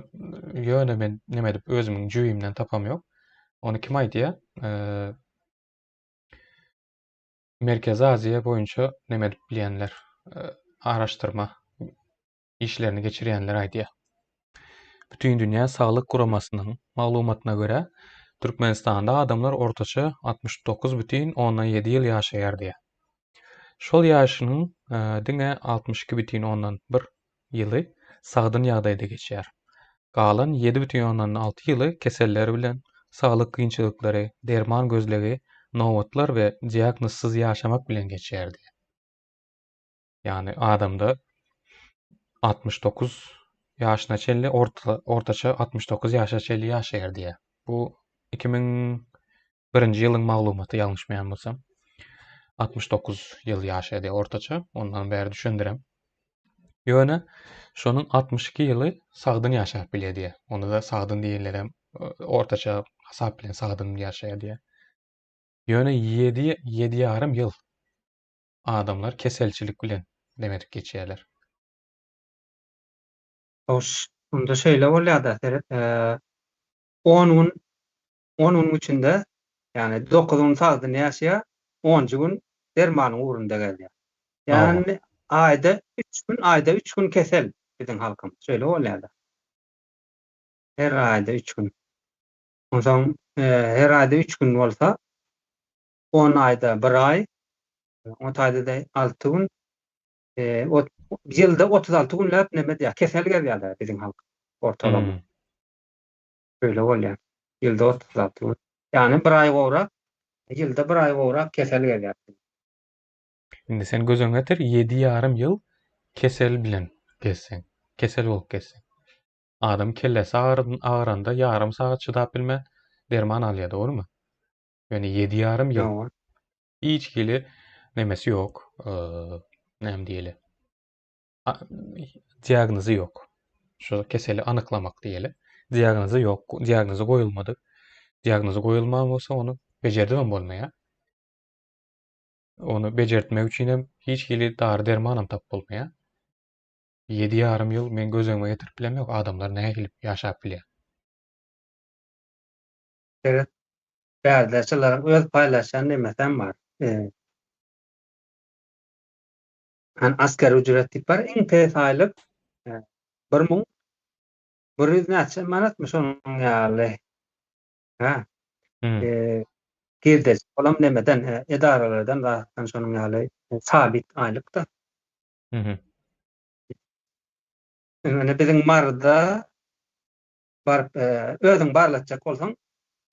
ýöne men neme edip özümiň jübimden tapam ýok. Ony kim aýdýar? Merkezi Aziýa boýunça neme edip bilýänler, araşdyrma işlerini geçirýänler aýdýar. Bütindünýä Saglyk Guramasynyň maglumatyna görä, Türkmenistanda adamlar ortaça 69,7 ýyl ýaşaýar diýýär. Şol ýaşynyň diňe 62,1 ýyly sagdyn ýagdaýda geçýär. Galan 7,6 ýyly keseller bilen, saglyk kynçylyklary, derman gözlegi, nobatlar we diagnozsyz ýaşamak bilen geçýär diýýär. Ýagny adamda 69 ýaşyna çenli orta, ortaça 69 ýaşa çenli ýaşaýar diýýär. Bu 2001-nji ýylyň maglumaty ýalňyşmaýan bolsam. 69 ýyl ýaşaýar diýýär ortaça. Ondan bäri düşündirem. Ýöne şonuň 62 ýyly sagdyn ýaşap bilýär diýýär. Onda-da sagdyn diýenlerem ortaça hasap bilen sagdyn ýaşaýar diýýär. Ýöne 7 7 ýarym ýyl adamlar keselçilik bilen dem edip geçýärler. Hoş, onda şeýle bolýar-da, seret, on gün, on günüň içinde, ýagny dokuz gün sagdyn ýaşaýar, onunjy gün dermanyň ugrunda gezýär. Ýagny aýda üç gün, aýda üç gün kesel biziň halkymyz. Şeýle bolýar-da. Her aýda üç gün. Onsoň her aýda üç gün bolsa, on aýda bir aý, on aýda-da alty gün, ýylda 36 günläp neme diýýär, kesel gezýärler biziň halk ortalama. Hmm. Şeýle bolýar. Ýylda 36 gün. Ýagny bir aý gowrak, ýylda bir aý gowrak kesel gezýär. Indi sen göz öňüne getir, 7 ýarym ýyl kesel bilen gezseň, kesel bolup gezseň. Adam kellesi agyranda ýarym sagat çydap bilmän derman alýar, dogrumy? Ýöne 7 ýarym ýyl. Hiç hili nemesi ýok. Näme diýeli? Diagnozy ýok. Şu keseli anyklamak diýeli. Diagnozy ýok. Diagnozy goýulmadyk. Diagnozy goýulman bolsa ony bejerdip hem bolmaýar. Ony bejertmek üçin hem hiç hili dary derman hem tapyp bolmaýar. Ýedi ýarym ýyl men göz öňüme getirip bilemok adamlar nähili ýaşap bilýär. Seret, bärde şularyň öz paýlaşýan nemesem bar. Hany asker ücret diýip bar, iň pes aýlyk 1100 näçe manatmy şonuň ýaly. Ha. Girdeji olam nemeden, edaralardan zatdan şonuň ýaly sabit aýlykda. Ýöne biziň Maryda baryp özüň barlatjak bolsaň,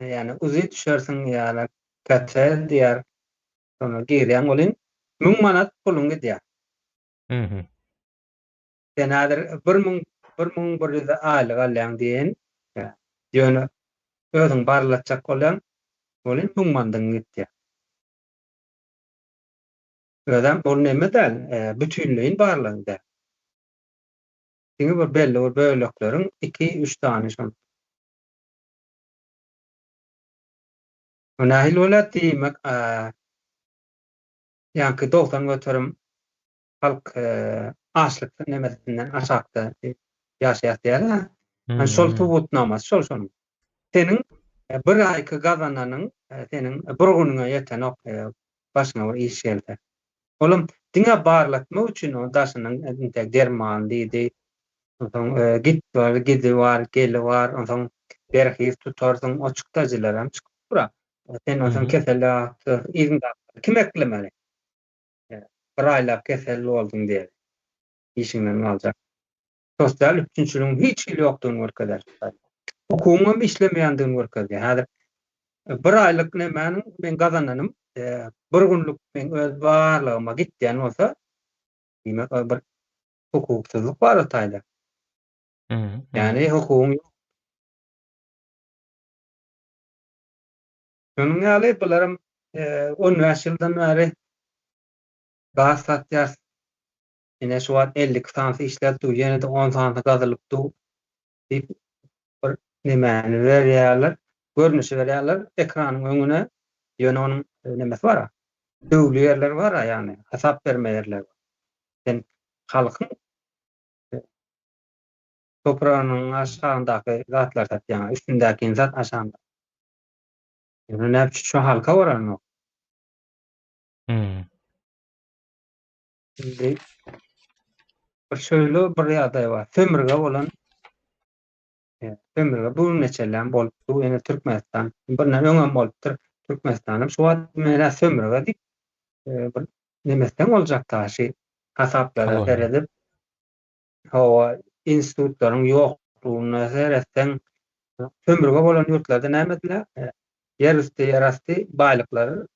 ýagny uzi düşersiň ýa-da KT diýýär. Şonda girýäň welin 1000 manat puluň gidýär. Mhm. Sen häzir 1000 1100 aýlyk alýaň diýen, ýöne özüň barlatjak bolýaň, welin 1000 manadyň gitýär. Özem ol neme däl, bütinleýin barlagyň däl. Diňe bir belli bir bölekleriň iki-üç sany şol. O nähili bolýar diýmek, ýaňky 90% halk açlyk nemesinden aşakda ýaşaýar diýýär-ä. Hany şol subutnamasy şol şonuň. Seniň bir aýky gazananyň seniň bir günüňe ýetenok başyňa bir iş gelse. Olam diňe barlatmak üçin o daşynyň entek derman diýdi. Onsoň git bar, gidi bar, geli bar, onsoň berhiz tutarsyň, o çykdajylaram çykyp dur-a. Sen onsoň keselde yzyňdaky kim eklemeli? Bir aýlap kesel bolduň diýeli. Işiňden galjak. Sosial üpjünçiligiň hiç hili ýokdugyny görkezýär. Hukugyň hem işlemeýändigini görkezýär. Häzir bir aýlyk nemäniň men gazananym bir günlük meň öz barlygyma gitýän bolsa, diýmek ol bir hukuksyzlyk bar o taýda. Ýagny hukugyň ýok. Şonuň ýaly bularam 15 ýyldan bäri gaz satýar. Ine şu wagt 52 sanysy işläp dur, ýene-de 10 sanysy gazylyp dur diýip bir nemäni berýärler, görnüşi berýärler ekranyň öňüne. Ýöne onuň nemesi bar-a, döwli ýerleri bar-a, ýagny hasap berme ýerleri bar. Sen halkyň topragynyň aşagyndaky zatlary satýaň, üstündäkini sat aşagynda. Ýöne näme üçin şu halka baranok? Hmm. Indi bir şöyle bir ýagdaý bar. Sömürge bolan sömürge bu neçelem bolupdy. Ýene Türkmenistan birden öňem bolupdyr. Türkmenistanam şu wagt menä sömürge diýip e, bir nemesden boljak daşy hasaplara seredip hawa institutlaryň ýoklugyna seretseň sömürge bolan ýurtlarda näme ediler? E, ýer üsti, ýer asty baýlyklary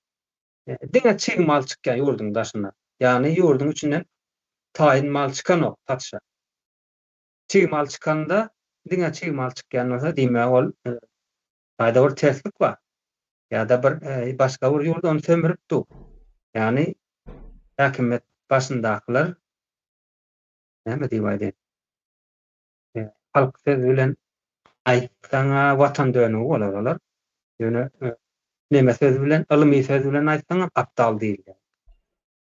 Diňe çig mal çykýar ýurduň daşyna. Ýagny ýurduň içinden taýyn mal çykanok satyşa. Çig mal çykanda diňe çig mal çykýan bolsa diýmek ol taýda bir terslik bar. Ýa-da bir başga bir ýurt ony sömürip dur. Ýagny häkimiýet başyndakylar näme diýip aýdaýyn? Halk sözi bilen aýtsaň-a watan dönügi bolar olar. Ýöne neme sözi bilen, ylmy söz bilen aýtsaňam aptal diýilýär.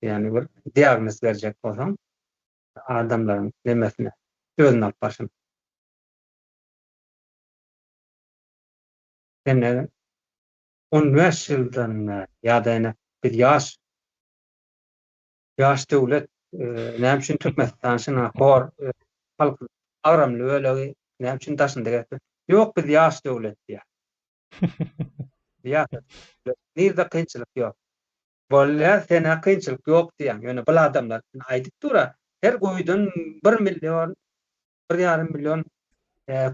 Ýagny bir diagnoz berjek bolsaň adamlaryň nemesine, özüni alyp barşyna. Ene 15 ýyldan ýa-da ene biz ýaş ýaş döwlet näme üçin Türkmenistan şuna hor halk agramly bölegi näme üçin daşynda gezip Ýok biz ýaş döwlet diýýär. Ýaş nirde kynçylyk ýok. Bolýar senä kynçylyk ýok diýýäň ýöne bul adamlar aýdyp dura her guýudan bir million bir ýarym million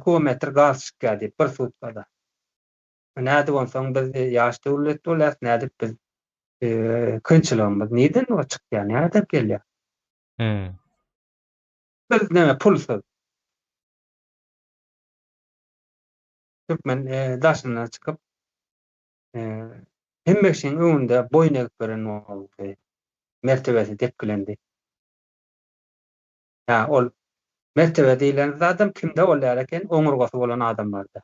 kubometr gaz çykýar diýip bir sutkada. Nädip onsoň biz ýaş döwlet bolýas nädip biz kynçylygymyz nirden çykýar nireden gelýär. Biz näme pulsuz. Türkmen daşyndan çykyp hemme kişiniň öňünde boýun egip beren boldy. Mertebesi depgilendi. Hä, ol mertebe diýlen zadam kimde bolýar eken, oňurgasy bolan adamlarda.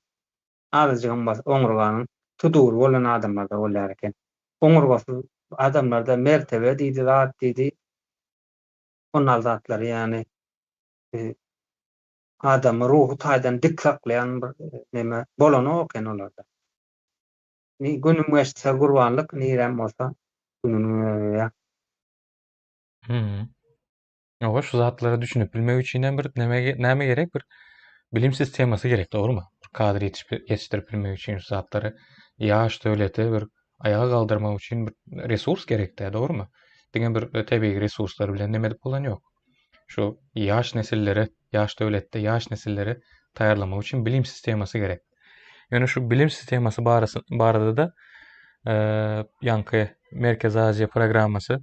Azajygam bolsa oňurganyň tudury bolan adamlarda bolýar eken. Oňurgasyz adamlarda mertebe diýdi, zat diýdi, onal zatlary ýagny adamy ruhy taýdan dik saklaýan bir neme bolanok eken olarda. Günüm geçse gurbanlyk, nirem bolsa gününiň özi ýa. Hmm. Ýoga şu zatlara düşünip bilmek üçin hem bir näme näme gerek? Bir bilim sistemasy gerek, dogrumy? Bir kadr ýetişdirip bilmek üçin şu zatlary ýaş döwleti bir aýaga galdyrmak üçin bir resurs gerek-dä, dogrumy? Diňe bir tebigy resurslar bilen neme edip bolan ýok. Şu ýaş nesilleri, ýaş döwletde ýaş nesilleri taýýarlamak üçin bilim sistemasy gerek. Ýöne şu bilim sistemasy barada-da ýaňky Merkezi Aziýa programmasy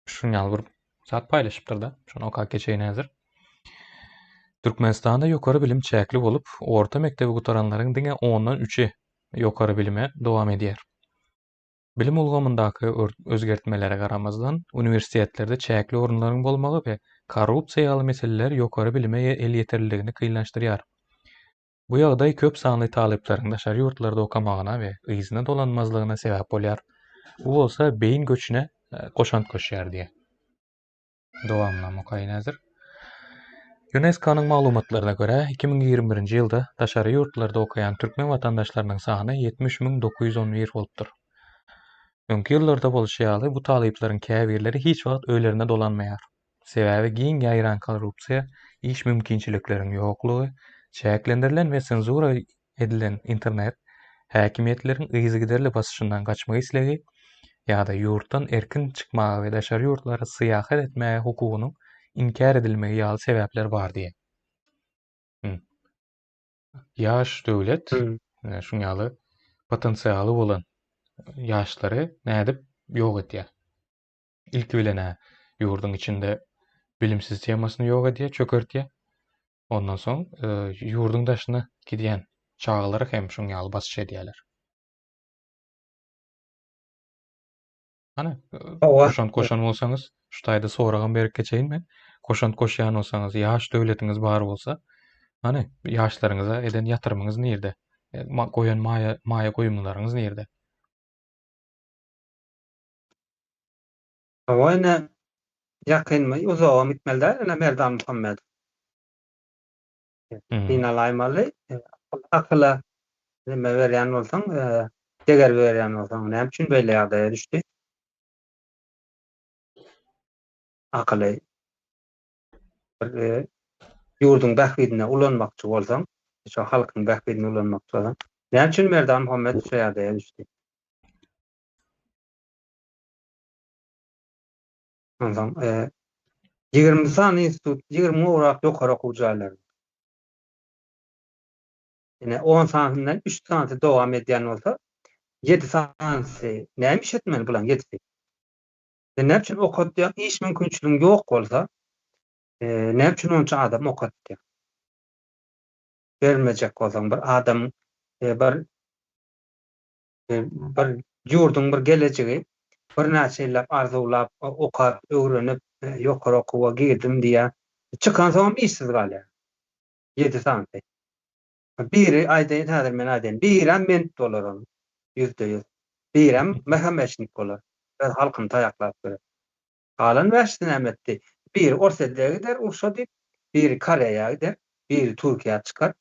şuň ýaly bir zat paýlaşypdyr-da. Şony okap geçeýin häzir. Türkmenistanda ýokary bilim çäkli bolup, orta mekdebi gutaranlaryň diňe ondan üçi ýokary bilime dowam edýär. Bilim ulgamyndaky özgertmelere garamazdan, uniwersitetlerde çäkli orunlaryň bolmagy we korrupsiýa ýaly meseleler ýokary bilime elýeterliligini kynlaşdyrýar. Bu ýagdaý köp sanly talyplaryň daşary ýurtlarda okamagyna we yzyna dolanmazlygyna sebäp bolýar. Bu bolsa beýin göçüne goşant goşýar diýýär. Dowamynam okaýyn häzir. Ýunesko-nyň maglumatlaryna görä, 2021-nji ýylda daşary ýurtlarda okaýan türkmen watandaşlarynyň sany 70 911 bolupdyr. Öňki ýyllarda bolşy ýaly, bu talyplaryň käbirleri hiç wagt öýlerine dolanmaýar. Sebäbi giň ýaýran korrupsiýa, iş mümkinçilikleriň ýoklugy, çäklendirilen we senzura edilen internet, häkimiýetleriň yzygiderli basyşyndan gaçmak islegi ýa-da ýurtdan erkin çykmaga we daşary ýurtlara syýahat etmäge hukugynyň inkär edilmegi ýaly sebäpler bar diýen. Ýaş döwlet şuň ýaly potensialy bolan ýaşlary nädip ýok edýär? Ilki bilen-ä ýurduň içinde bilim sistemasyny ýok edýär, çökertýär. Ondan soň ýurduň daşyna gidýän çagalara hem şuň ýaly basyş edýärler. Hany, goşant goşan bolsaňyz, şu taýda soragam berip geçeýin men. Goşant goşýan bolsaňyz, ýaş döwletiňiz bar bolsa, hany, ýaşlaryňyza eden ýatyrymyňyz nirde? Goýan maýa maýa goýumlaryňyz nirde? Hawa ine ýakynmy uzagam gitmeli däl ine Merdan Muhammedow. Syn alaýmaly. Akyla neme berýän bolsaň, deger berýän bolsaň näme üçin beýle ýagdaýa düşdi? Akyly bir ýurduň bähbidine ulanmakçy bolsaň, şo halkyň bähbidine ulanmakçy bolsaň, näme üçin Merdan Muhammedow şo ýagdaýa düşdi? Onsoň 20 sany institut, 20 gowrak ýokary okuw jaýlary. Ine 10 sanysyndan 3 sanysy dowam edýän bolsa, 7 sanysy näme iş etmeli bulaň 7-si? Sen näme üçin okatýaň? Iş mümkinçiligiň ýok bolsa, näme üçin onça adam okatýaň? Bermejek bolsaň bir adam bir bir ýurduň bir gelejegi birnäçe ýyllap arzuwlap, okap, öwrenip, ýokary okuwa girdim diýýär. Çykansoňam işsiz galýar. Ýedi sanysy. Biri aýdaýyn häzir men aýdaýyn. Birem ment bolar onuň. Ýüzde ýüz. Birem MHM-şnik bolar. Öz halkyny taýaklap ýören. Galan bäşisi näme etdi? Biri Orsýete gider urşa diýip, biri Koreýa gider, biri Türkiýä çykar.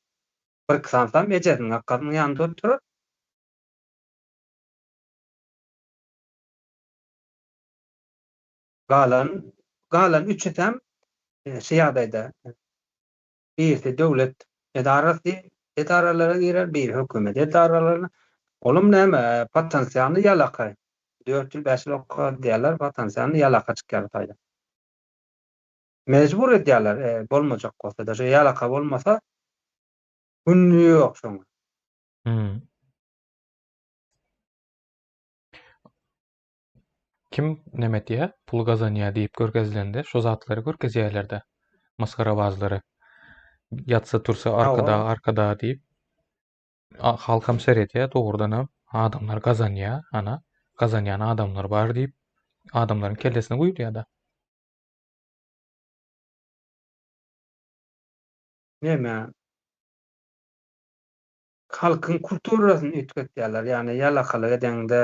Bir-iki sanysam ejesiniň akasynyň ýanynda oturar. Galan, galan üçüsem şu ýagdaýda. Birisi döwlet edarasy edaralara girer, biri hökümet edaralaryna. Olam näme, potensialny ýalaka. Dört ýyl, bäş ýyl okar diýýärler, potensialny ýalaka çykýar bu taýdan. Mejbur edýärler, bolmajak bolsa-da, şo ýalaka bolmasa, günü ýok şoňa. Hmm. Kim neme etýär, pul gazanýar diýip görkezilende, şo zatlary görkezýärler-de, masgarabazlary. Ýatsa tursa arkada, arkada diýip. Halkam seredýär, dogrudanam adamlar gazanýar, ana, gazanýan adamlar bar diýip, adamlaryň kellesine guýulýar-da. Neme? Halkyň kulturasyny üýtgetýärler. Ýagny ýalakalyk edeňde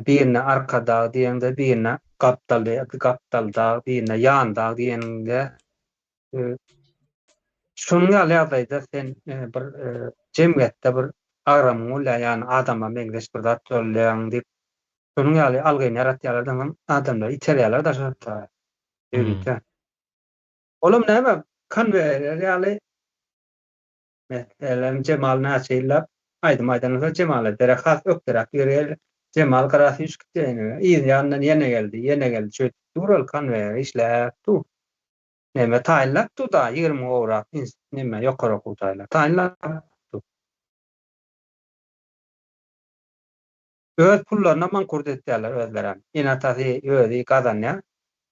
birine arkadag diýeňde, birine gapdal gapdaldag, birine ýandag diýeniňde şonuň ýaly ýagdaýda sen bir jemgyýetde bir agramyň bolýar, ýagny adama meňzeş bir zat bolýaň diýip, şonuň ýaly algyny ýaratýarlar-da, soň adamlary iterýärler daşary ýurtlara. Ýörite. Olam näme, konweýer ýaly Meselem, Jemal näçe ýyllap aýdym aýdan bolsa, Jemala derek has ökderäk biri geldi. Jemal gyra süýşüp gitdi ýene. Yz ýanyndan ýene geldi, ýene geldi. Şeýdip dur ol konweýer işläp dur. Neme taýynlap dur da, 20 gowrak neme ýokary okuw jaýlar taýynlap dur. Öz pullaryna mankurt etýärler özlerem. Ene-atasy özi gazanýar.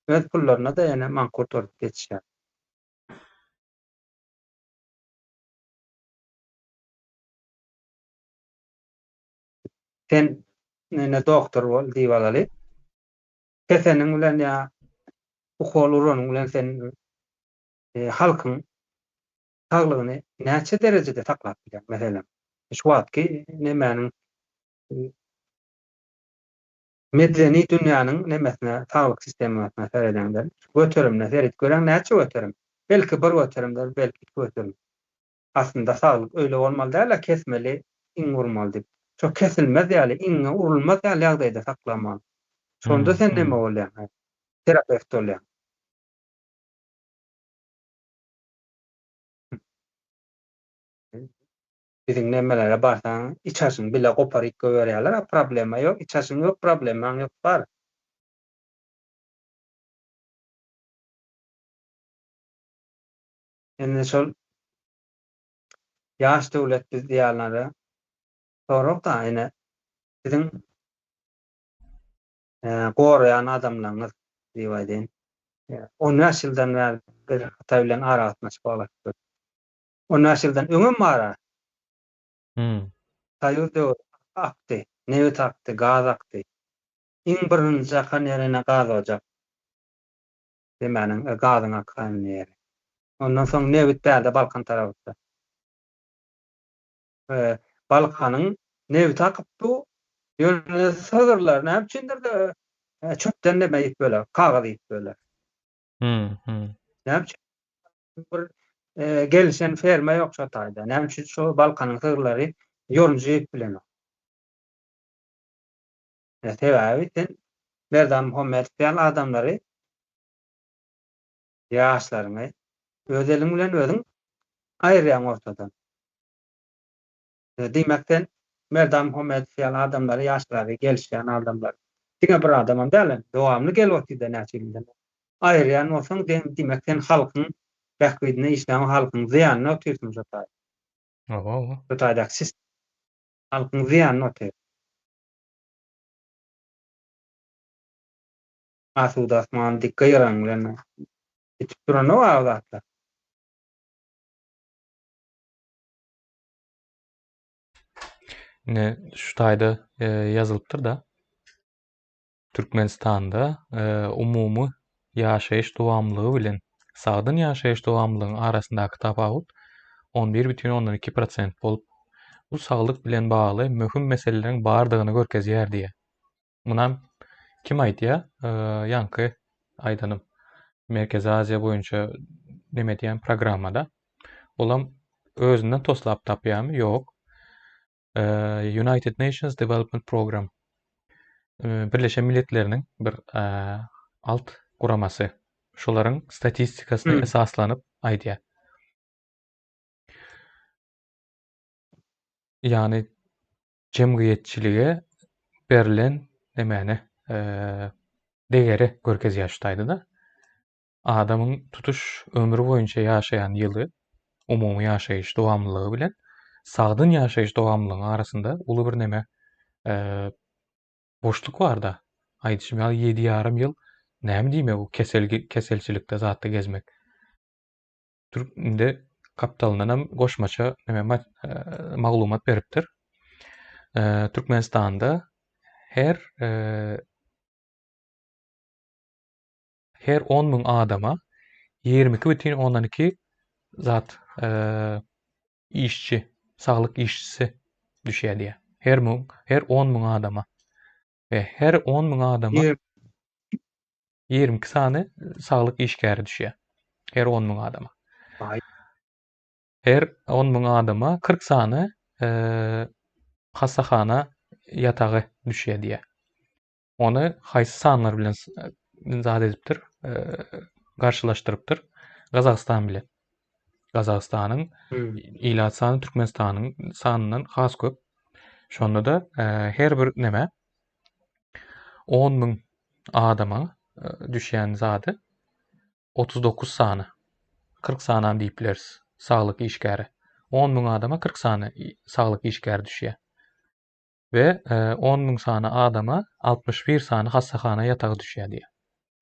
Öz pullaryna-da ýene mankurt bolup geçýär. Sen ine doktor bol diýip alaly. Keseniň bilen ýa ukol uranyň bilen sen e, halkyň saglygyny näçe derejede saklap bilýäň, meselem. Şu wagtky nemäniň e, medeni dünýäniň nemesine, saglyk sistemasyna seredeňde, göterimine seret göreň näçe göterim? Belki bir göterimdir, belki iki göterim. Aslynda saglyk öýle bolmaly däl-ä, kesmeli, iňňe urmaly diýip. Şo kesilmez ýaly, iňňe urulmaz ýaly ýagdaýda saklamaly. Şonda sen neme bolýaň? Terapewt bolýaň. Biziň nemelere barsaň, içaşyň bile goparyp goýberýärler, a problema ýok, içaşyň ýok, problemaň ýok, bar. Indi şol ýaş döwlet biz diýýänlere sorag-da, ine, siziň goraýan adamlaryňyz diýip aýdaýyn. 15 ýyldan bäri biz Hytaý bilen aragatnaşyk baglaşyp 15 ýyldan öňem bar-a. Hmm. Soýuz döwri akdy, nebit akdy, gaz akdy. Iň birinji akan ýeri ine gaz ojak. Demäniň e, gazyň akan ýeri. Ondan soň nebit bärde Balkan tarapda. E, Balkanyň nebiti akyp dur. Ýöne sygyrlar näme üçindir de e, çöpden neme iýip böler, kagyz iýip böler. Hmm, hmm. Näme üçin bir e, gelişen ferma ýok şo taýda. Näme üçin şo Balkanyň sygyrlary ýorunja iýip bilenok? E, sebäbi sen Merdan Muhammedow ýaly adamlary ýaşlaryňy öz eliň bilen özüň aýyrýaň ortadan. Diýmek sen Merdan Muhammedow ýaly adamlary ýaşlary gelişýän adamlary diňe bir adamam däl dowamly gelip otyrda näçe ýyldan aýyrýan bolsaň diýmek sen halkyň bähbidine işläň halkyň zyýanyna otyrsyň şo taýda. Hawa hawa. Şo taýdaky sistem halkyň zyýanyna otyr. Asuda asman dik gyraň bilen bitip duranok a zatlar. Ine şu taýda e, ýazylypdyr-da. Türkmenistanda e, umumy ýaşaýyş dowamlylygy bilen sagdyn ýaşaýyş dowamlylygyň arasyndaky tapawut 11,2% bolup, bu saglyk bilen bagly möhüm meseleleriň bardygyny görkezýär diýýär. Munam kim aýdýar? Ýaňky aýdanym Merkezi Aziýa boýunça neme diýen programmada. Olam. özünden toslap tapýarmy? Ýok. United Nations Development Program Birleşen Milletleriniň bir alt guramasy. Şolaryň statistikasyna hmm. esaslanyp aýdýar. Ýagny jemgyýetçilige berlen nemäni degeri görkezýär şu taýda-da. Adamyň tutuş ömri boýunça ýaşaýan ýyly, umumy ýaşaýyş dowamlylygy bilen sagdyn ýaşaýyş dowamlylygyň arasynda uly bir neme boşluk bar-da. Aýdyşym ýaly ýedi ýarym ýyl näme diýmek bu kesel keselçilikde zatda gezmek. Türk indi gapdalyndan hem goşmaça neme maglumat beripdir. Türkmenistanda her her 10 müň adama 22,2 zat işçi, saglyk işçisi düşýär diýýär. Her müň, her 10 müň adama. We her 10 müň adama 22 sany saglyk işgäri düşýär. Her 10 müň adama. Her 10 müň adama 40 sany e, hassahana ýatagy düşýär diýýär. Ony haýsy sanlar bilen zat edipdir, e, garşylaşdyrypdyr? Gazagystan bilen. Gazagystanyň hmm. ilat sany Türkmenistanyň sanyndan has köp. Şonda-da e, her bir neme 10 müň adama e, düşýän zady 39 sany, 40 sanam diýip bileris, saglyk işgäri. 10 müň adama 40 sany saglyk işgäri düşýär. We 10 e, müň sany adama 61 sany hassahana ýatagy düşýär diýýär.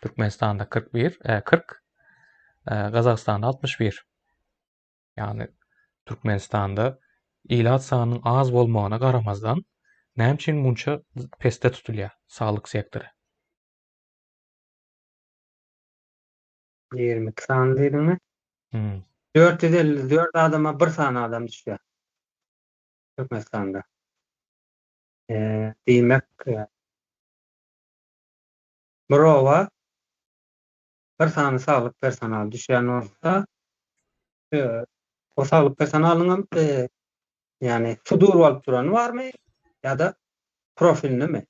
Türkmenistanda 41, 40, e, Gazagystanda 61. Ýagny Türkmenistanda ilat sanynyň az bolmagyna garamazdan, näme üçin munça pesde tutulýar saglyk sektory? 22 sany diýdiňmi? Hmm. 454 adama bir sany adam düşýär. Türkmenistanda. Eee, diýmek, e, bir oba bir sany saglyk personaly düşýän bolsa, o saglyk personalynyň hem ýagny sudur bolup durany barmy ýa-da profilnimi?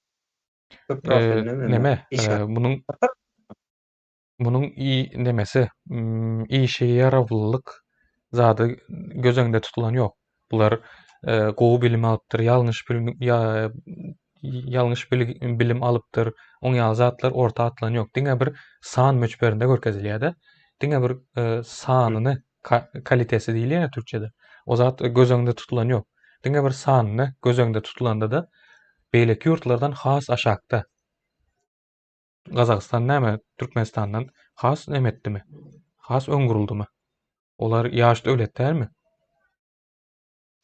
Köp profilnimi? Neme? Munuň munuň nemesi, işe ýarawlylyk zady göz öňünde tutulan ýok. Bular gowy bilim alypdyr, ýalňyş bilim ýalňyş bilim alypdyr. Oň ýaly zatlar orta atylan ýok. Diňe bir san möçberinde görkezilýär-de. Diňe bir e, sanyny kalitesi diýilýär türkçede. O zat göz öňünde tutulan ýok. Diňe bir sanyny göz öňünde tutulanda-da beýleki ýurtlardan has aşakda. Gazagystan näme Türkmenistandan has näme etdimi? Has öň guruldymy? Olar ýaş döwlet dälmi?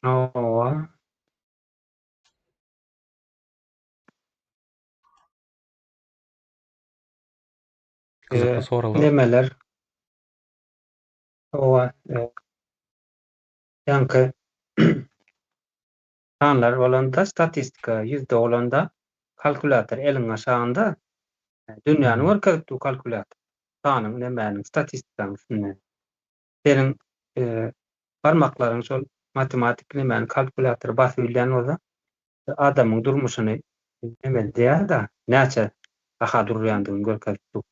Hawa. Gyzykly soraglar. Nemeler? Hawa. Ýaňky sanlar bolanda, statistika ýüzde bolanda, kalkulýator eliň aşagynda dünýäni görkezip dur kalkulýator. Sanyň, nemäniň, statistikanyň üstünde. Seniň barmaklaryň şol matematik nemäni kalkulýatory basyp bilýän bolsa, adamyň durmuşyny neme edýär-de, näçe baha durýandygyny görkezip dur.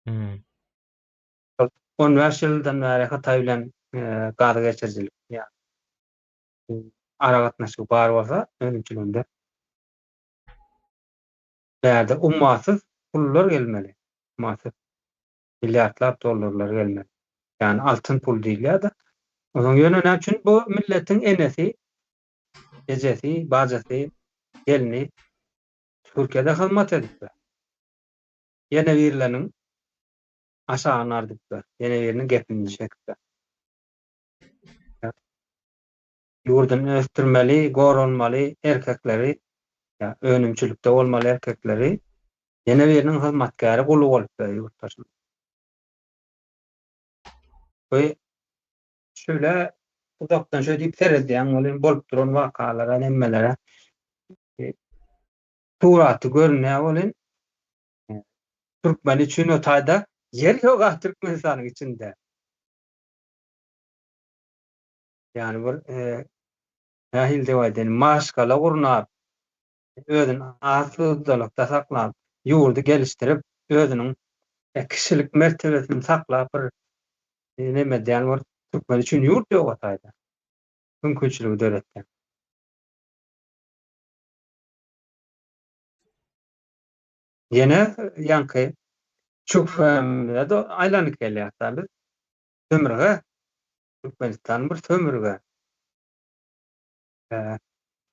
Hmm. 15 ýyldan bäri Hytaý bilen gaz geçirijilik ýa aragatnaşygy bar bolsa önümçiliginde bärde ummasyz pullar gelmeli. Ummasyz milliardlap dollarlar gelmeli. Ýagny altyn pul diýilýär-de. Onuň ýöne näme üçin bu milletiň enesi, ejesi, bajasy, gelni Türkiýede hyzmat edipdir. Ýene birleriniň aşagyny ardypdyr. Ýene biriniň gepini çekipdir. Ýurduny ösdürmeli, goralmaly erkekleri, ýa önümçilikde bolmaly erkekleri ýene biriniň hyzmatkäri guly bolup ýurtdaşyň. Bu şöyle uzakdan şöyle diýip seredýäň welin bolup duran wakalara, nemmelere e, suraty görünýär welin e, türkmen üçin o taýda ýer ýok ah Türkmenistanyň içinde. Ýagny bir nähili diýip aýdaýyn, maşgala gurnap, özüni asudalykda saklap, ýurdy gelişdirip, özüniň kişilik mertebesini saklap bir neme edýän bir türkmen üçin ýurt ýok o taýda. Mümkinçiligi döretýän. Ýene ýaňky şübhämize-de aýlanyp gelýäs-dä biz. Sömürge, Türkmenistan bir sömürge.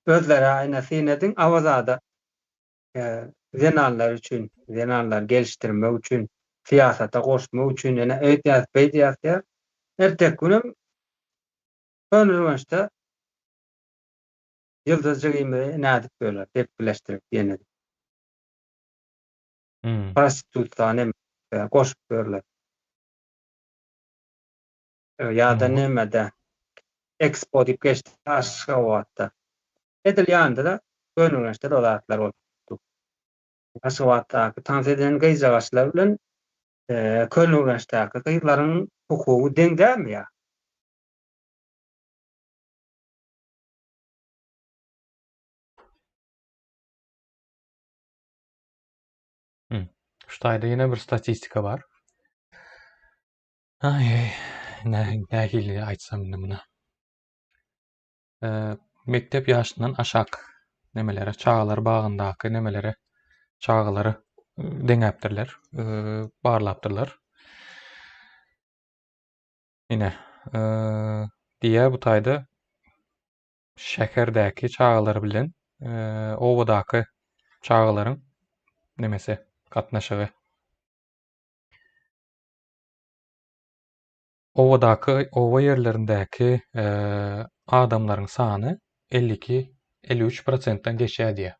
Özleri ine syn ediň Awazada zenanlar üçin, zenanlary gelişdirmek üçin, syýasata goşmak üçin ine öýdýäs, beýdýäs diýýär. Erteki günem Köneürgençde Ýyldyz jigimizi nädip böler, depgileşdirip ýene. Prostitusiýa neme goşup börler. Ýa-da nemede Expo diýip geçdi Aşgabatda. Edil ýanynda-da Köneürgençde-de o zatlar bolup dur. Aşgabatdaky tans eden gyzjagaçlar bilen Köneürgençdäki gyzlaryň hukugy deň dälmi ýa? Şu taýda ýene bir statistika bar. Aý, aý, nähili aýtsam indi muny. Mekdep ýaşyndan aşak nemelere, çagalar bagyndaky nemelere, çagalary deňäpdirler, barlapdyrlar. Ine, diýýär bu taýda şäherdäki çagalar bilen obadaky çagalaryň nemesi, gatnaşygy. Obadaky, oba ýerlerindäki adamlaryň sany 52, 53 prosentden geçýär diýýär.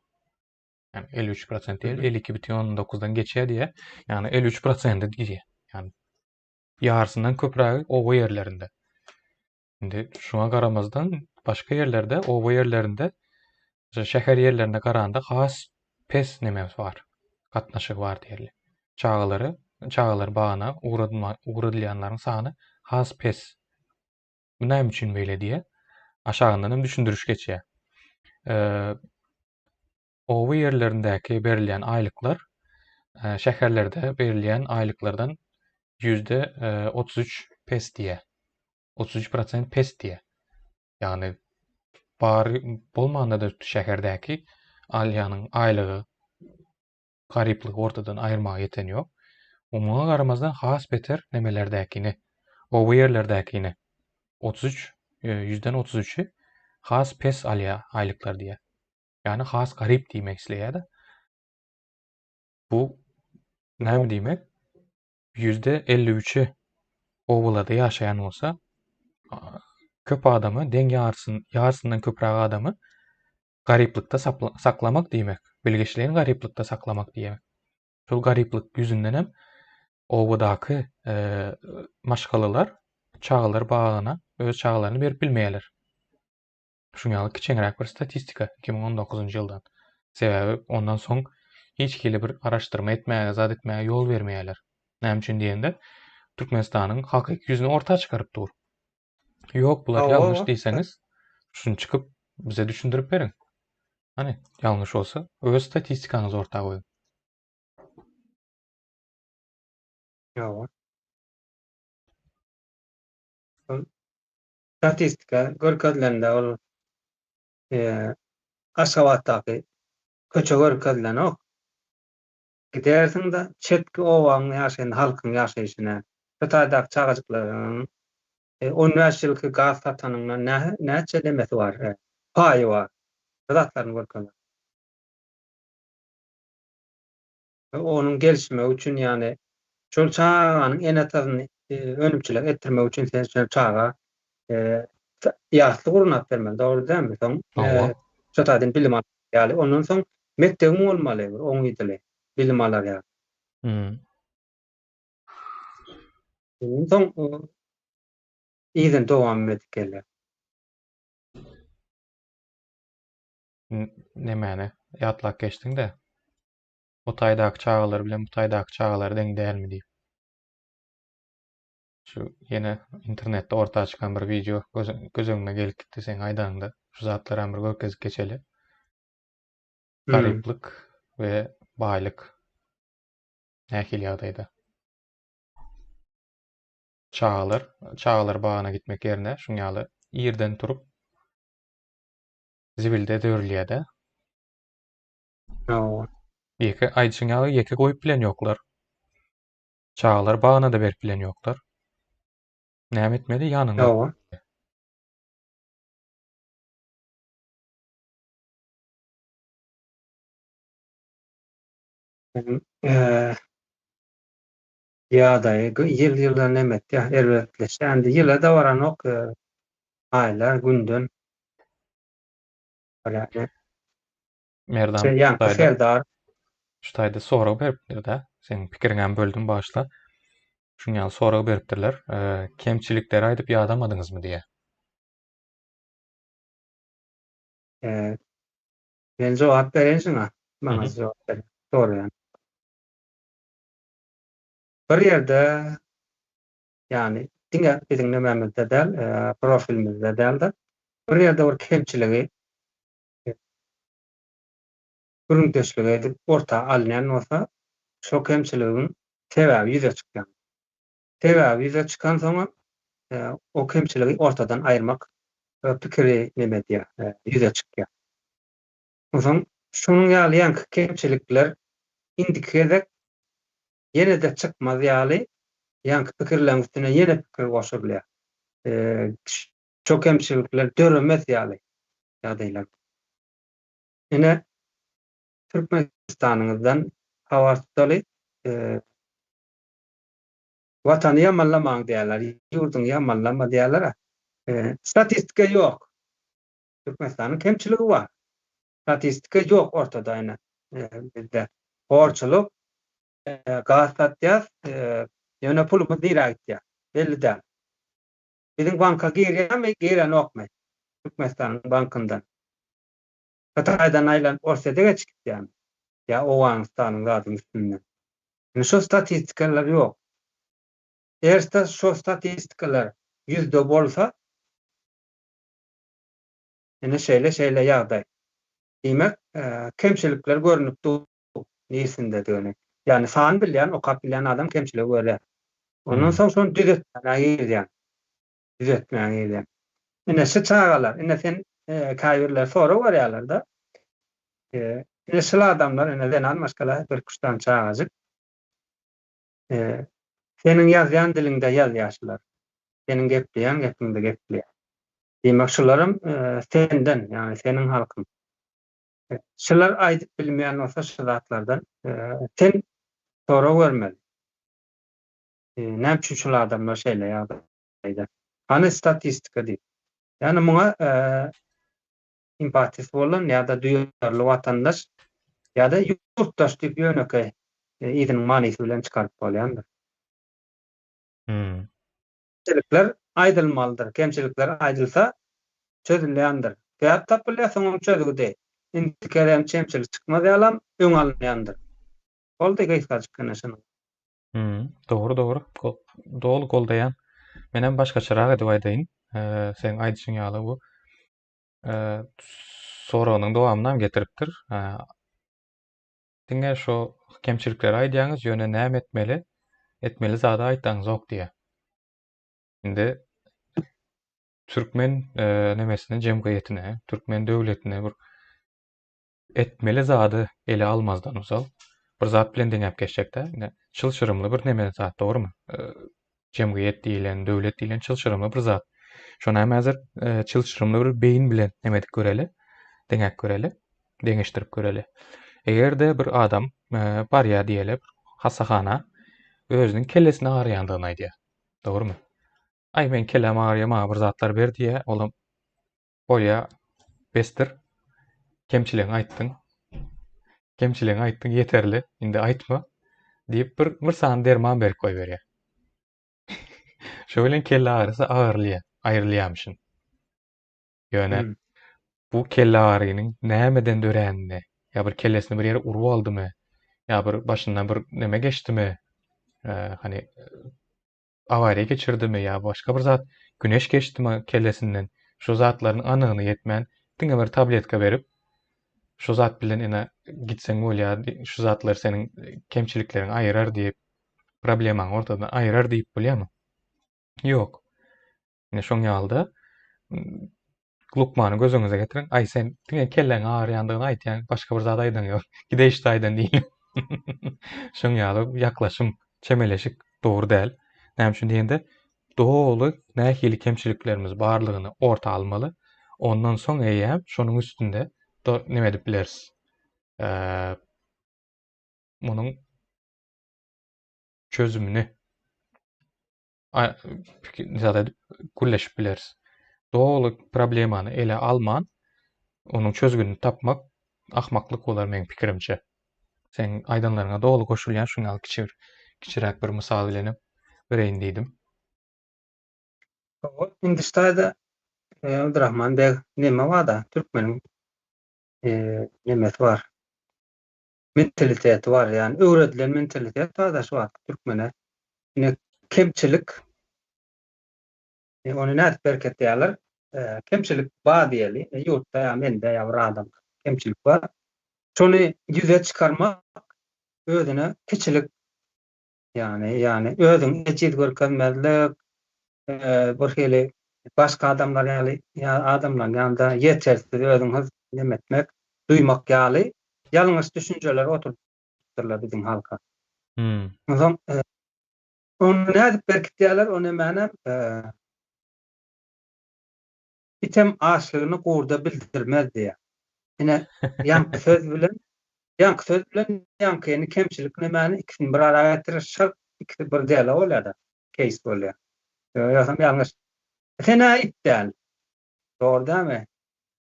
Ýagny 53 prosent diýel, 52,9-dan geçýär diýýär. Ýagny 53 prosenti diýýär. Ýagny ýarysyndan köprägi oba ýerlerinde. Indi şuňa garamazdan başga ýerlerde, oba ýerlerinde şäher ýerlerine garanda has pes neme bar, gatnaşygy bar diýeli. Çagalary, çagalar bagyna ugradylýanlaryň sany has pes. Bu näme üçin beýle diýe? Aşagyndan hem düşündiriş geçýär. Oba ýerlerindäki berilýän aýlyklar şäherlerde berilýän aýlyklardan %33 pes diýýär. 33 prosent pes diýýär. Ýagny bary bolmanda-da şäherdäki alýanyň aýlygy garyplygy ortadan aýyrmaga ýeten ýok. Muňa garamazdan has beter nemelerdäkini, oba ýerlerdäkini 33 ýüzden 33-i has pes alýar aýlyklar diýýär. Ýagny has garyp diýmek isleýär-de. Bu näme diýmek? 53-i obalarda ýaşaýan bolsa, köp adamy, deň ýarysyn, ýarysyndan köpräk adamy garyplykda saklamak diýmek. Bilgeşleýin garyplykda saklamak diýmek. Şol garyplyk ýüzünden hem obadaky e, maşgalalar çagalar bagyna öz çagalaryny berip bilmeýärler. Şuň ýaly kiçeňräk bir statistika 2019-njy ýyldan. Sebäbi ondan soň hiç hili bir araşdyrma etmäge, zat etmäge ýol bermeýärler. Näme üçin diýende, Türkmenistanyň hakyky ýüzüni orta çykaryp dur. Ýok, bular ýalňyş diýseňiz, şuny çykyp bize düşündirip beriň. Hany, ýalňyş bolsa, öz statistikaňyzy orta goýuň. Ýok. Statistika görkezilende ol Aşgabatdaky köçe görkezilenok. Gidersiň-de çetki obaň ýaşaýan halkyň ýaşaýşyna, şu taýdaky çagajyklaryň on bäş ýylky gaz satanyňdan näçe nemesi bar, paýy bar. Bu zatlaryny görkezmek. Onuň gelişmegi üçin, ýagny şol çaganyň ene-atasyny önümçilik etdirmek üçin sen şol çaga ýasly gurnap bermeli, dogry dälmi? Soň şo taýdan bilim alar ýaly. Ondan soň mekdebiň bolmaly bir oňaýdyly bilim alar ýaly. Ondan soň yzyny dowam edip gelýär. Nemäni ýatlap geçdiň-de. O taýdaky çagalar bilen bu taýdaky çagalar deň dälmi diýip. Şu ýene internetde orta çykan bir wideo göz, göz öňüme gelip gitdi seň aýdanyňda. Şu zatlaram bir görkezip geçeli. Hmm. Garyplyk we baýlyk nähili ýagdaýda? Çagalar, çagalar bagyna gitmek ýerine şuň ýaly irden turup zibilde dörülýär-de. Hawa. Ýeke aýdyşyň ýaly ýeke goýup bilen ýoklar. Çagalar bagyna-da berip bilen ýoklar. Näme etmeli ýanyňda? Hawa. Eee Ýagdaýy ýyl-ýyldan neme etýär, erbetleşýär. Indi ýyla-da baranok, aýlar, günden. Bolýar. Merdan, Şey, ýaňky taýda, Serdar. şu taýda sorag beripdir-de. Seniň pikiriňem böldüm, bagyşla. Şuň ýaly sorag beripdirler. Kemçilikleri aýdyp ýadamadyňyzmy diýýär. Men jogap bereýin şuňa. Maňa jogap ber. Soraýan. Bir ýerde ýagny diňe biziň nemämizde däl, profilimizde däl-de, bir ýerde bir kemçiligi gürrüňdeşlik edip orta alynýan bolsa, şo kemçiligiň sebäbi ýüze çykýar. Sebäbi ýüze çykansoňam o kemçiligi ortadan aýyrmak pikiri neme edýär, ýüze çykýar. Onsoň şunuň ýaly ýaňky kemçilikler indiki gezek ýene-de çykmaz ýaly ýaňky pikirleriň üstüne ýene pikir goşulýar. Şo kemçilikler döremez ýaly ýagdaýlar. Ine, Türkmenistanyňyzdan habar tutaly. Watany ýamanlamaň diýýärler, ýurduňy ýamanlama diýýärler-ä. Statistika ýok. Türkmenistanyň kemçiligi bar. Statistika ýok ortada ine bizde. Horçulyk, gaz satýas, ýöne pulumyz nirä gitýär? Belli däl. Biziň banka girýärmi, girenokmy? Türkmenistanyň bankyndan. Hytaýdan aýlanyp Orsýete geçip gitýärmi? Ýa Owganystanyň zadyň üstünden. Ine şo statistikalar ýok. Eger şo statistikalar ýüzde bolsa, Ine şeýle-şeýle ýagdaý. Diýmek, kemçilikler görnüp dur nirsindedigini. Ýagny san bilýän, okap bilýän adam kemçiligi görýär. Ondan soň şony düzetmäge girýän. Düzetmäge girýän. Ine şu çagalar, ine sen käbirleri sorag berýärler-de. Ine şul adamlar, ine zenan maşgala, birküç sany çagajyk. Seniň ýazýan diliňde ýazýar şular. Seniň gepleýän gepiňde gepleýär. Diýmek, şularam senden, ýagny seniň halkyň. Şular aýdyp bilmeýän bolsa şu zatlardan sen sorag bermeli. Näme üçin şul adamlar şeýle ýagdaýda? Hany statistika diýip. Ýagny muňa simpatiýasy bolan ýa-da duýarly watandaş ýa-da ýurtdaş diýip ýönekeý yzynyň manysy bilen çykaryp bolýandyr. Hmm. Kemçilikler aýdylmalydyr. Kemçilikler aýdylsa çözülýändir. Sebäp tapylýar, soňam çözgüdi. Indiki gezegem çemçilik çykmaz ýalam öňi alynýandyr. Boldy gysgajyk ine şunuň. Hmm, dogry dogry. Doly goldaýan. Menem başgaçarak edip aýdaýyn. Seň aýdyşyň ýaly bu soragynyň dowamyny hem getiripdir. Diňe şo kemçilikleri aýdýaňyz, ýöne näme etmeli, etmeli zady aýtdaňyzok diýýär. Indi türkmen nemesine, jemgyýetine, türkmen döwletine bir etmeli zady ele almazdan ozal bir zat bilen deňäp geçjekde. Ine, çylşyrymly bir neme zat, dogrumy? Jemgyýet diýilen, döwlet diýilen çylşyrymly bir zat. Şony hem häzir çylşyrymly bir beýin bilen neme edip göreli, deňäp göreli, deňeşdirip göreli. Eger-de bir adam barýar diýeli, hassahana özüniň kellesini agyrýandygyny aýdýar. Dogrumy? Aý, meň kelläm agyrýar, maňa bir zatlar ber diýýär. Olam Bolýa, besdir. Kemçiligiňi aýtdyň. Kemçiligiňi aýtdyň, ýeterli. Indi aýtma. Diýip bir bir sany derman berip goýberýär. Şo bilen kelle agyrysy agyrylýar, aýrylýarmyşyn. Ýöne hmm. bu kelle agyrynyň nämeden döränini, ýa bir kellesini bir ýere urup aldymy, ýa bir başyndan bir neme geçdimi, e, hani. Awariýa geçirdimi ýa başga bir zat, güneş geçdimi kellesinden, şu zatlaryň anygyna ýetmän, diňe bir tabletka berip, şu zat bilen ine gitseň bolýar, şu zatlar seniň kemçilikleriňi aýyrar diýip, problemaňy ortadan aýyrar diýip bolýarmy? Ýok. Ine şoň ýaly-da lukmany göz öňüňize getiriň. Aý sen diňe kelläň agyrýandygyny aýtýaň, başga bir zat aýdaň ýok. Gideý şu taýdan diýip. Şoň ýaly ýaklaşym, çemeleşik dogry däl. Näme üçin diýende, doly nähili kemçiliklerimiz barlygyny orta almaly. Ondan soň eýýäm şonuň üstünde neme edip bileris. Munuň çözümini zat edip gürleşip bileris. Doly problemany ele alman, onuň çözgüdini tapmak ahmaklyk bolar meň pikirimçe. Seň aýdanlaryňa doly goşulýan şuň ýaly kiçi bir kiçiräk bir mysal bilenem bereýin diýdim. Indi ştaýda Abdurrahman beg neme barda türkmeniň nemesi bar. Mentaliteti bar, ýagny öwredilen mentalitet bar-da şu wagt türkmene. Ine kemçilik ony nädip berketýärler? Kemçilik bar diýeli, ýurtda ýa mende ýa bir adamda kemçilik bar. Şony ýüze çykarmak özüne kiçilik ýagny ýagny özüňi ejiz görkezmezlik, bir hili başga adamlar ýaly ýa adamlaryň ýanynda ýetersiz özüňi neme etmek, duýmak ýaly ýalňyş düşünjeleri oturdypdyrlar biziň halka. Onsoň ony nädip berkitýärler, o nemänem Item açlygyny gurda bildirmez diýýär. Ine, ýaňky söz bilen, ýaňky söz bilen ýaňkyny kemçilik nemäni ikisini bir ara getirir, şart ikisi bir dela bolýar-da, keýs bolýar. Ýogsam ýalňyş. Sen-ä it däl. Dogry dälmi?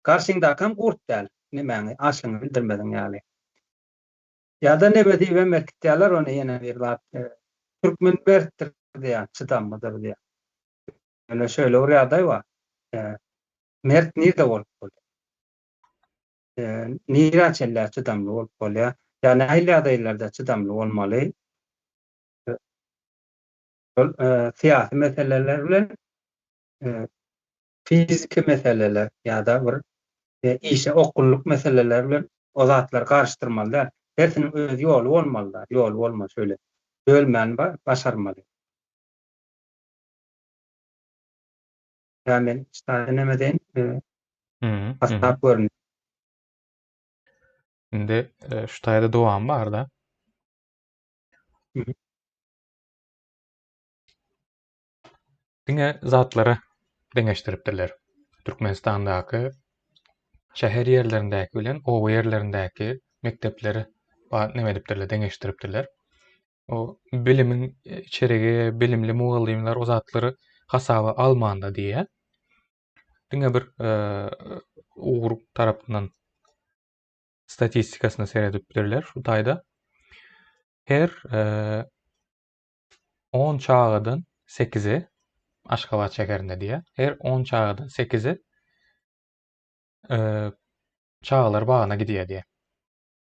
Garşyňdakam gurt däl, nemäňi, açlygyňy bildirmeziň ýaly. Ýa-da neme diýibem berkitýärler ony ýene bir zat, türkmen mertdir diýýär, çydamlydyr diýýär. Ýöne şeýle bir ýagdaý bar. Mert nirde bolup bolýar? Nirä çenli çydamly bolup bolýar? Ýa nähili ýagdaýlarda çydamly bolmaly? Şol syýasy meseleler bilen fiziki meseleler ýa-da bir işe okgunlyk meseleleri bilen o zatlary garyşdyrmaly däl. Hersiniň öz ýoly bolmaly-da, ýoly bolmaly şeýle. Bölmäni başarmaly. Ýa men ştaýda neme deýin, hasap görün. Indi şu taýda dowam bar-da. Diňe zatlary deňeşdiripdirler. Türkmenistandaky şäher ýerlerindäki bilen oba ýerlerindäki mekdepleri neme edipdirler, deňeşdiripdirler. O bilimiň içerigi, bilimli mugallymlar o zatlary hasaba almanda diýýär. Diňe bir ugur tarapyndan statistikasyna seredipdirler şu taýda. Her 10 çagadan 8-i Aşgabat şäherinde diýýär. Her 10 çagadan 8-i çagalar bagyna gidýär diýýär.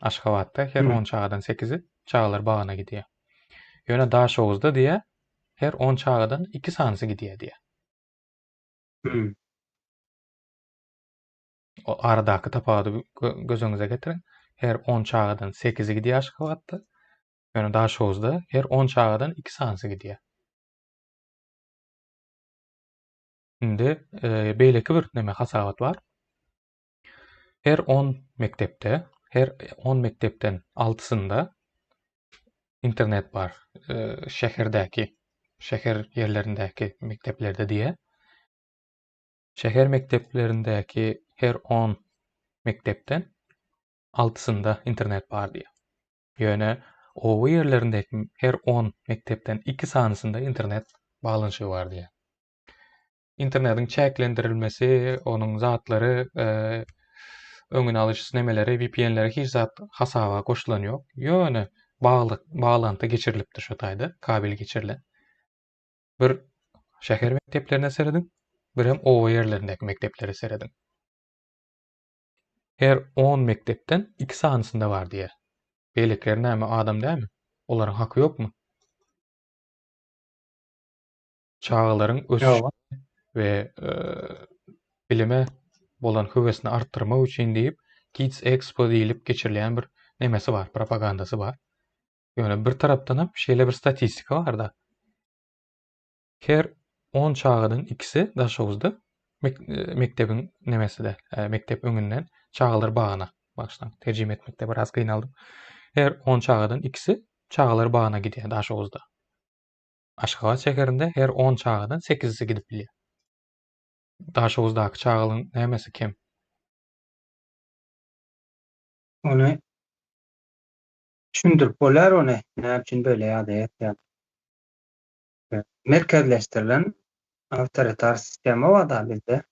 Aşgabatda her 10 çagadan 8-i çagalar bagyna gidýär. Ýöne Daşoguzda diýýär, her 10 çagadan 2 sanysy gidýär diýýär. Hmm. O aradaky tapawudy göz öňüňize getiriň. Her 10 çagadan 8-i gidýär Aşgabatda. Ýöne Daşoguzda her 10 çagadan 2 sanysy gidýär. Indi e, beýleki bir neme hasabat bar. Her on mekdepde, her on mekdepden altysynda internet bar. E, şäherdäki, şäher ýerlerindäki mekdeplerde diýe. Şäher mekdeplerindäki her on mekdepden altysynda internet bar diýe. Ýöne oba ýerlerindäki her on mekdepden iki sanysynda internet baglanyşygy bar diýe. Internetiň çäklendirilmesi, onuň zatlary, öňüni alyş nemeleri, VPN-leri hiç zat hasaba goşulan ýok. Ýöne bagly baglanty geçirilipdir şu taýda, kabel geçirilen. Bir şäher mekdeplerine serediň, birem oba ýerlerindäki mekdeplere serediň. Her 10 mekdepden 2 sanysynda bar diýýär. Beýlekileri näme adam dälmi? Olaryň haky ýokmy? Çagalaryň ösüşini we bilime bolan höwesini artdyrmak üçin diýip Kids Expo diýlip geçirilýän bir nemesi bar, propagandasy bar. Ýöne bir tarapdan hem şeýle bir statistika bar-da. Her 10 çagadan ikisi Daşoguzda mekdebiň nemeside, mekdep öňünden çagalar bagyna, bagyşlaň, terjime etmekde biraz gynaldym. Her 10 çagadan ikisi çagalar bagyna gidýär Daşoguzda. Aşgabat şäherinde her on çagadan sekizisi gidip bilýär. Daşoguzdaky çagalyň nämesi kem? Ony düşündirip bolýar ony näme üçin beýle ýagdaý etýär. Merkezleşdirilen awtoritar sistema bar-da bizde.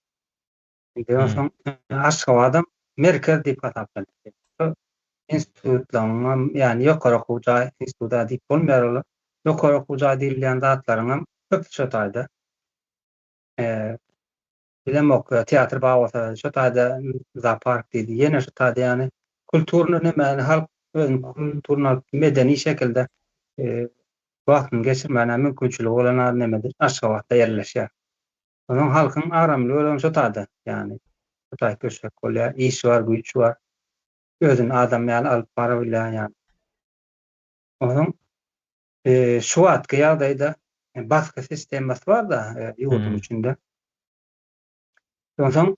Indi onsoň Aşgabadam merkez diýip hasaplanýar. Institutlaryňam, ýagny ýokary okuw jaý, institut-a diýip bolmaýar olar. Ýokary okuw jaý diýilýän zatlaryňam köpüsi şo taýda. Bilemok, teatr bar bolsa şo taýda zoopark diýdi. Ýene şo taýda ýagny kulturny nämäni halk özüni kulturyny alyp medeni şekilde wagtyny geçirmäne mümkinçiligi bolan nemede Aşgabatda ýerleşýär. Onuň halkyň agramly bölegini şo taýda, ýagny şo taý köşek bolýar, iş bar, güýç bar. Özüni adam ýaly alyp barabilýär ýagny. Onuň şu wagtky ýagdaýda basgy sistemasy bar-da ýurduň içinde. Onsoň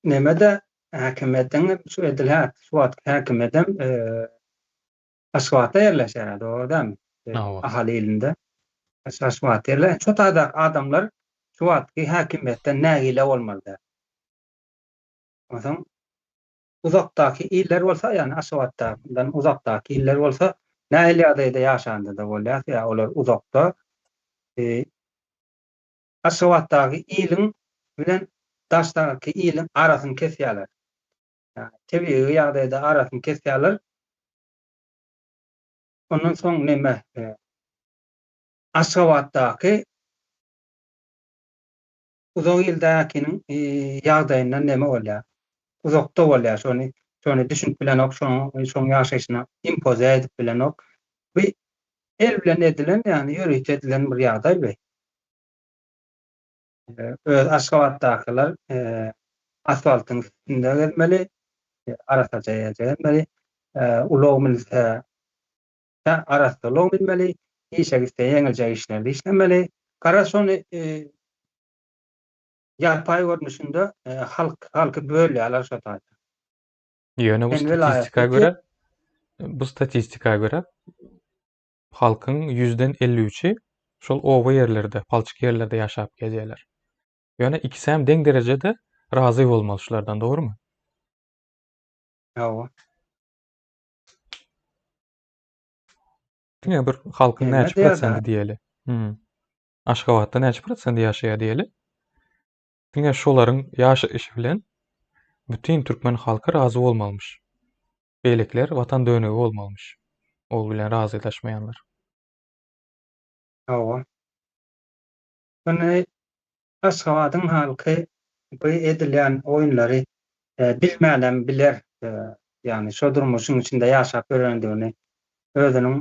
neme-de häkimiýetiň şu edil şu wagtky häkimiýetem Aşgabatda ýerleşýär, dogry dälmi? Ahal ilinde. Aşgabatda ýerleşýär. Şo taýdaky adamlar şu wagtky häkimiýetden nägile bolmaly däl. Onsoň uzakdaky iller bolsa, ýagny Aşgabatdan uzakdaky iller bolsa, nähili ýagdaýda ýaşanda-da bolýar, ýa olar uzakda. Aşgabatdaky iliň bilen daşdaky iliň arasyny kesýärler. Tebigy ýagdaýda arasyny kesýärler. Ondan soň neme Aşgabatdaky uzak ildäkiniň ýagdaýyndan neme bolýar? Uzakda bolýar, şony şony düşünip bilenok, şoň şoň ýaşaýşyna impoze edip bilenok. Bu el bilen edilen, ýagny ýörite edilen bir ýagdaý bu. Öz Aşgabatdakylar asfaltyň üstünde gezmeli, arassaja ýerde gezmeli, ulag münse arassa ulag münmeli, işe gitse ýeňiljek işlerde işlemeli. Garaz şony ýarpaý görnüşinde halk halky bölýärler şo taýda. Ýöne bu statistika görä bu statistika görä Halkyň ýüzden 53-i şol oba ýerlerde, palçyk ýerlerde ýaşap gezýärler. Ýöne ikisem deň derejede razy bolmaly şulardan, dogrumy? Hawa. Diňe bir halkyň näçe prosendi diýeli. Hmm. Aşgabatda näçe prosendi ýaşaýar diýeli. Diňe şolaryň ýaşaýşy bilen bütin türkmen halky razy bolmalymyş. Beýlekiler watan dönügi bolmalymyş. Ol bilen razylaşmaýanlar. Hawa. Indi Aşgabadyň halky bu edilýän oýunlary bilmänem biler. Ýagny şo durmuşyň içinde ýaşap ýörendigini, özüniň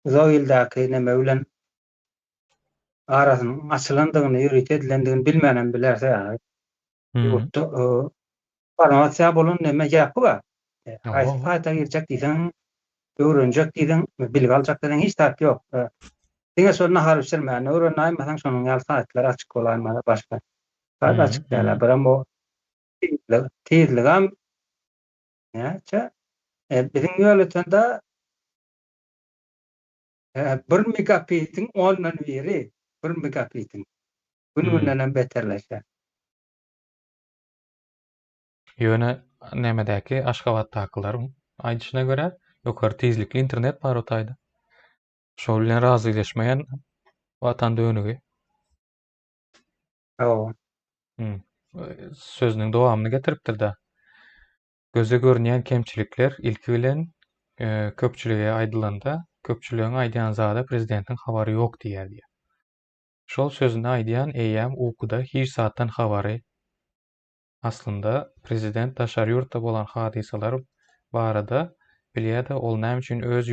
uzak ildäki neme bilen arasynyň açylandygyny, ýörite edilendigini bilmänem biler. Sebäbi ýurtda Informasiýa bolan neme ýapyk a. Haýsy saýta girjek diýseň, öwrenjek diýseň, bilgi aljak diýseň hiç zat ýok. Diňe şol nahar bişirmäni öwrenäýmeseň şonuň ýaly saýtlar açyk bolaýmaly başga. Saýt açyk däl. Birem o tizligem näçe? Biziň Ýolötende bir megabitiň ondan biri, bir megabitiň. Gün-gündenem beterleşýär. Ýöne nämedäki Aşgabatdakylaryň aýdyşyna görä, ýokary tizlikli internet bar o taýda. Şol bilen razylaşmaýan watan dönügi. Hawa. Hmm. Sözüniň dowamyny getiripdir-de. Göze görünýän kemçilikler ilki bilen e, köpçülige aýdylanda, köpçüligiň aýdýan zada prezidentiň habary ýok diýýär diýýär. Şol sözüni aýdýan eýýäm ukuda hiç zatdan habary Aslynda prezident daşary ýurtda bolan hadysalar barada bilýädä ol näme üçin öz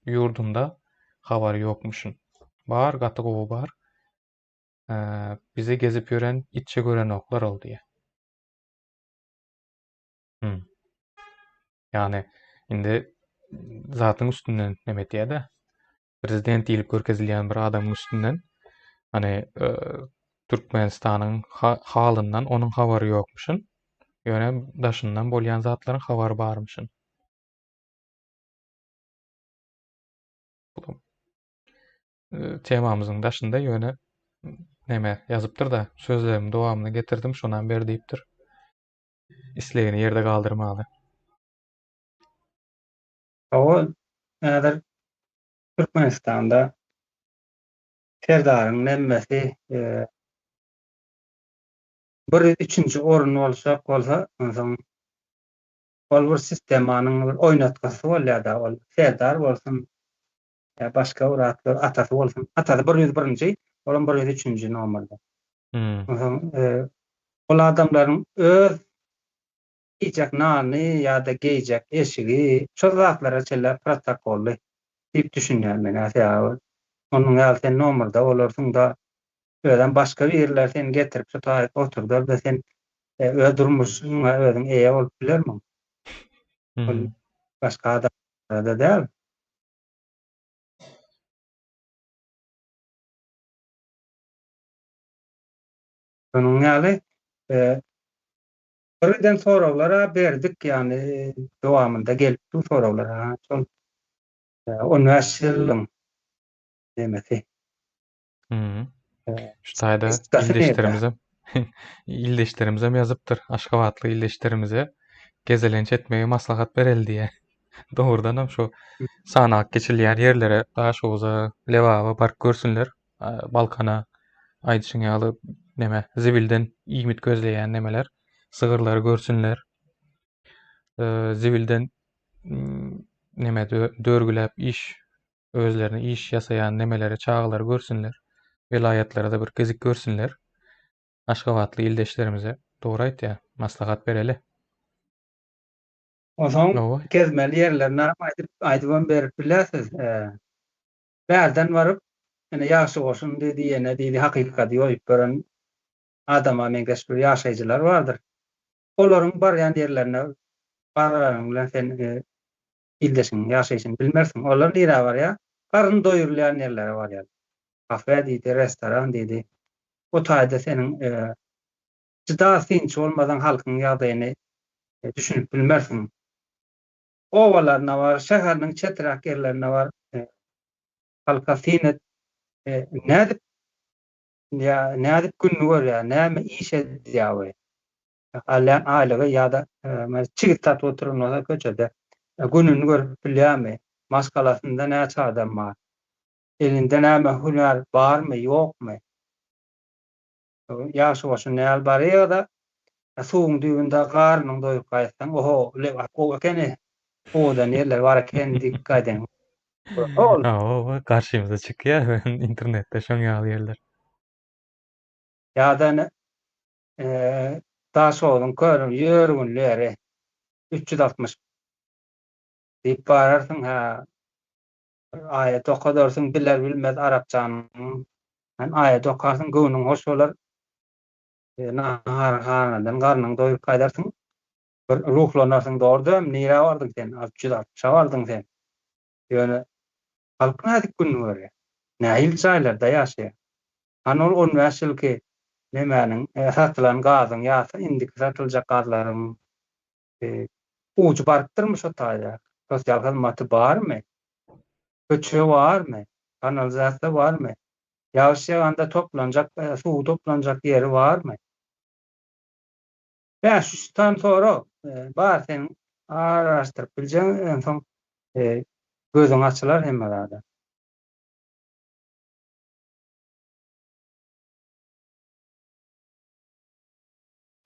ýurdunda habary ýokmuşyn. Bar, gaty gowy bar. Bizi gezip ýören itçe görenoklar ol diýýär. Hmm. Ýagny indi zatyň üstünden neme etýär-de. Prezident diýlip görkezilýän bir adamyň üstünden hani e, Türkmenistanyň halyndan onuň habary ýokmuşyn. Ýöne daşyndan bolýan zatlaryň habary barmyşyn. Temamyzyň daşynda ýöne neme ýazypdyr-da, sözlerimiň dowamyny getirdim, şonam ber diýipdir. Islegini ýerde galdyrmaly. Hawa, häzir Türkmenistanda Serdaryň nemmesi e, bir üçünji orun bolsak bolsa, onsoň ol bir sistemanyň bir oýnatgysy bolýar-da, ol Serdar bolsun, ýa başga bir atlar, atasy bolsun. Atasy 101-nji, olam 103-nji nomerde. Hmm. Onsoň e, ol adamlaryň öz iýjek nany ýa-da geýjek eşigi, şol zatlara çenli protokolly diýip düşünýän men. Sebäbi onuň ýaly sen nomerde bolarsyň-da, özem başga biriler seni getirip şu taýda oturdar-da sen e, öz durmuşyňa özüň eýe bolup bilermiň? Ol Hmm. başga adamlara-da däl. Şonuň ýaly e, bir giden soraglara berdik, ýagny dowamynda gelip dur soraglar. Ha, şol 15 ýylyň nemesi. Hmm. E, Şu taýda statistikasy nirde? ildeşlerimize ildeşlerimizem ýazypdyr. Aşgabatly ildeşlerimize gezelenç etmegi maslahat bereli diýe. Dogrudanam şu sanap geçilýän ýerlere Daşoguza, Lebaba baryp görsünler. Balkana aýdyşyň ýaly neme zibilden iýmit gözleýän nemeler, sygyrlary görsünler. Zibilden neme dörgüläp iş özlerine iş ýasaýan nemeleri, çagalary görsünler. Welaýatlara-da bir gezip görsünler. Aşgabatly ildeşlerimize dogry aýtýar, maslahat bereli. Onsoň gezmeli ýerlerini aýdyp, aýdybam berip bilýärsiz. Bärden baryp, ine ýagşy goşun diýdi, ýene diýdi, hakykaty ýoýup gören adama meňzeş bir ýaşaýjylar bardyr. Olaryň barýan ýerlerine baranyň bilen sen ildeşiň ýaşaýşyny bilmersiň. Olar nirä barýar? Garyn doýurylýan ýerlere barýar. Kafe diýdi, restoran diýdi. O taýda seniň Juda synçy bolmasaň halkyň ýagdaýyny düşünip bilmersiň. Obalaryna bar, şäheriniň çeträk ýerlerine bar, halka syn et. Nädip ýa nädip gününi görýär, näme iş edýär we alýan aýlygy ýa-da çigit satyp oturan bolsa köçede gününi görüp bilýärmi? Maşgalasynda näçe adam bar? Elinde näme hünär barmy, ýokmy? Ýagşy goşun näl barýa-da, suwuň düýbünde garnyň doýup gaýtsaň, oho, Lebap gowy ekeni, owadan ýerler bar eken diýip gaýdaň. Ol. Hawa, garşymyza çykýar internetde şoň ýaly ýerler. Ýa-da ine, Daşogzuň köne ýörgünli ýeri, 360 diýip bararsyň, hä, Aýat okadarsyň biler bilmez arapçanyň hem aýat okarsyň göwnüň hoş bolar naharhanadan garnyň doýup gaýdarsyň bir ruhlanarsyň dogry nirä bardyň sen 360-a bardyň sen ýöne halk nädip gününi görýär nähili jaýlarda ýaşaýar hany ol 15 ýylky nemäniň satylan gazyň ýa indiki satyljak gazlaryň Ujy barypdyrmy şo taýa? Sosial hyzmaty barmy? Köçe barmy? Kanalizasiýa barmy? Ýagyş ýaganda toplanjak, suw toplanjak ýeri barmy? Bäş-üç sany sorag bar seniň araşdyryp biljegiň, onsoň gözüň açylar hemme zada.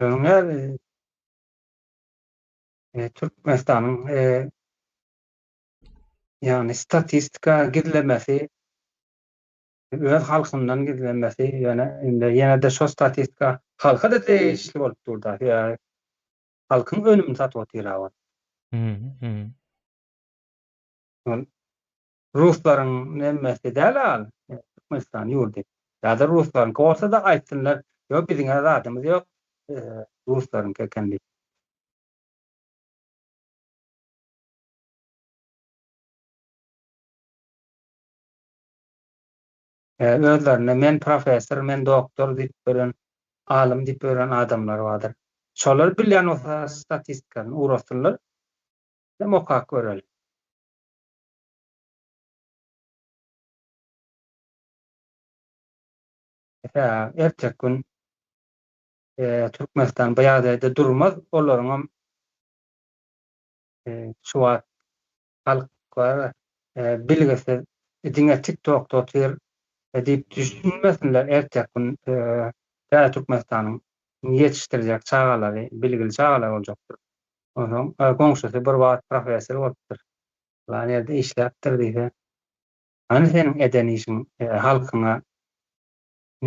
Şonuň ýaly Türkmenistanyň ýagny statistika gizlemesi öz halkyndan gizlemesi ýöne indi ýene-de şo statistika halka-da degişli bolup dur-da sebäbi halkyň önümini satyp otyr-a ol. Ol ruslaryň nemmesi däl-a ol. Türkmenistan ýurdy. Ýa-da ruslaryňky bolsa-da aýtsynlar, ýok biziň-ä zadymyz ýok, ruslaryňky eken diýip. Özlerine men professor, men doktor diýip ýören, alym diýip ýören adamlar bardyr. Şolar bilýän bolsa statistikasyny ugratsynlar, hem okap göreli. Hä, erteki gün Türkmenistan bu ýagdaýda durmaz, olaryňam şu wagt halk bar bilgisiz diňe tik tokda otyr diýip düşünmesinler, erteki gün täze Türkmenistanyň ýetişdirjek çagalary bilgili çagalar boljakdyr. Onsoň goňşusy bir wagt professor bolupdyr. Lan ýerde işläpdir diýse, hany seniň eden işiň halkyňa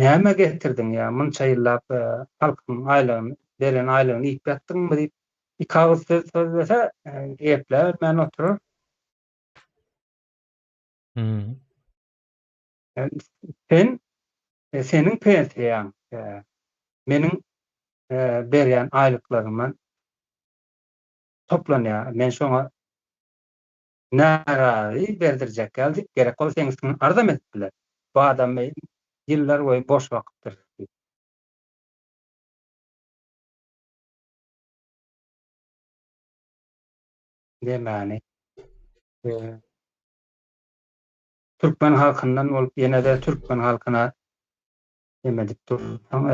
näme getirdiň ýa munça ýyllap halkyň aýlygyny beren aýlygyny iýip ýatdyňmy diýip iki agyz söz sözlese gepläbilmän oturar. Hmm. Sen seniň pensiýaň meniň berýän aýlyklarymdan toplanýar. Men şoňa närazy berdirjek ýaly diýip, gerek bolsa seň üstüňden arzam edip biler. Bu adamy ýyllar boýy boş bakypdyr diýip. Demäni. Türkmen halkyndan bolup ýene-de türkmen halkyna neme edip dursaň,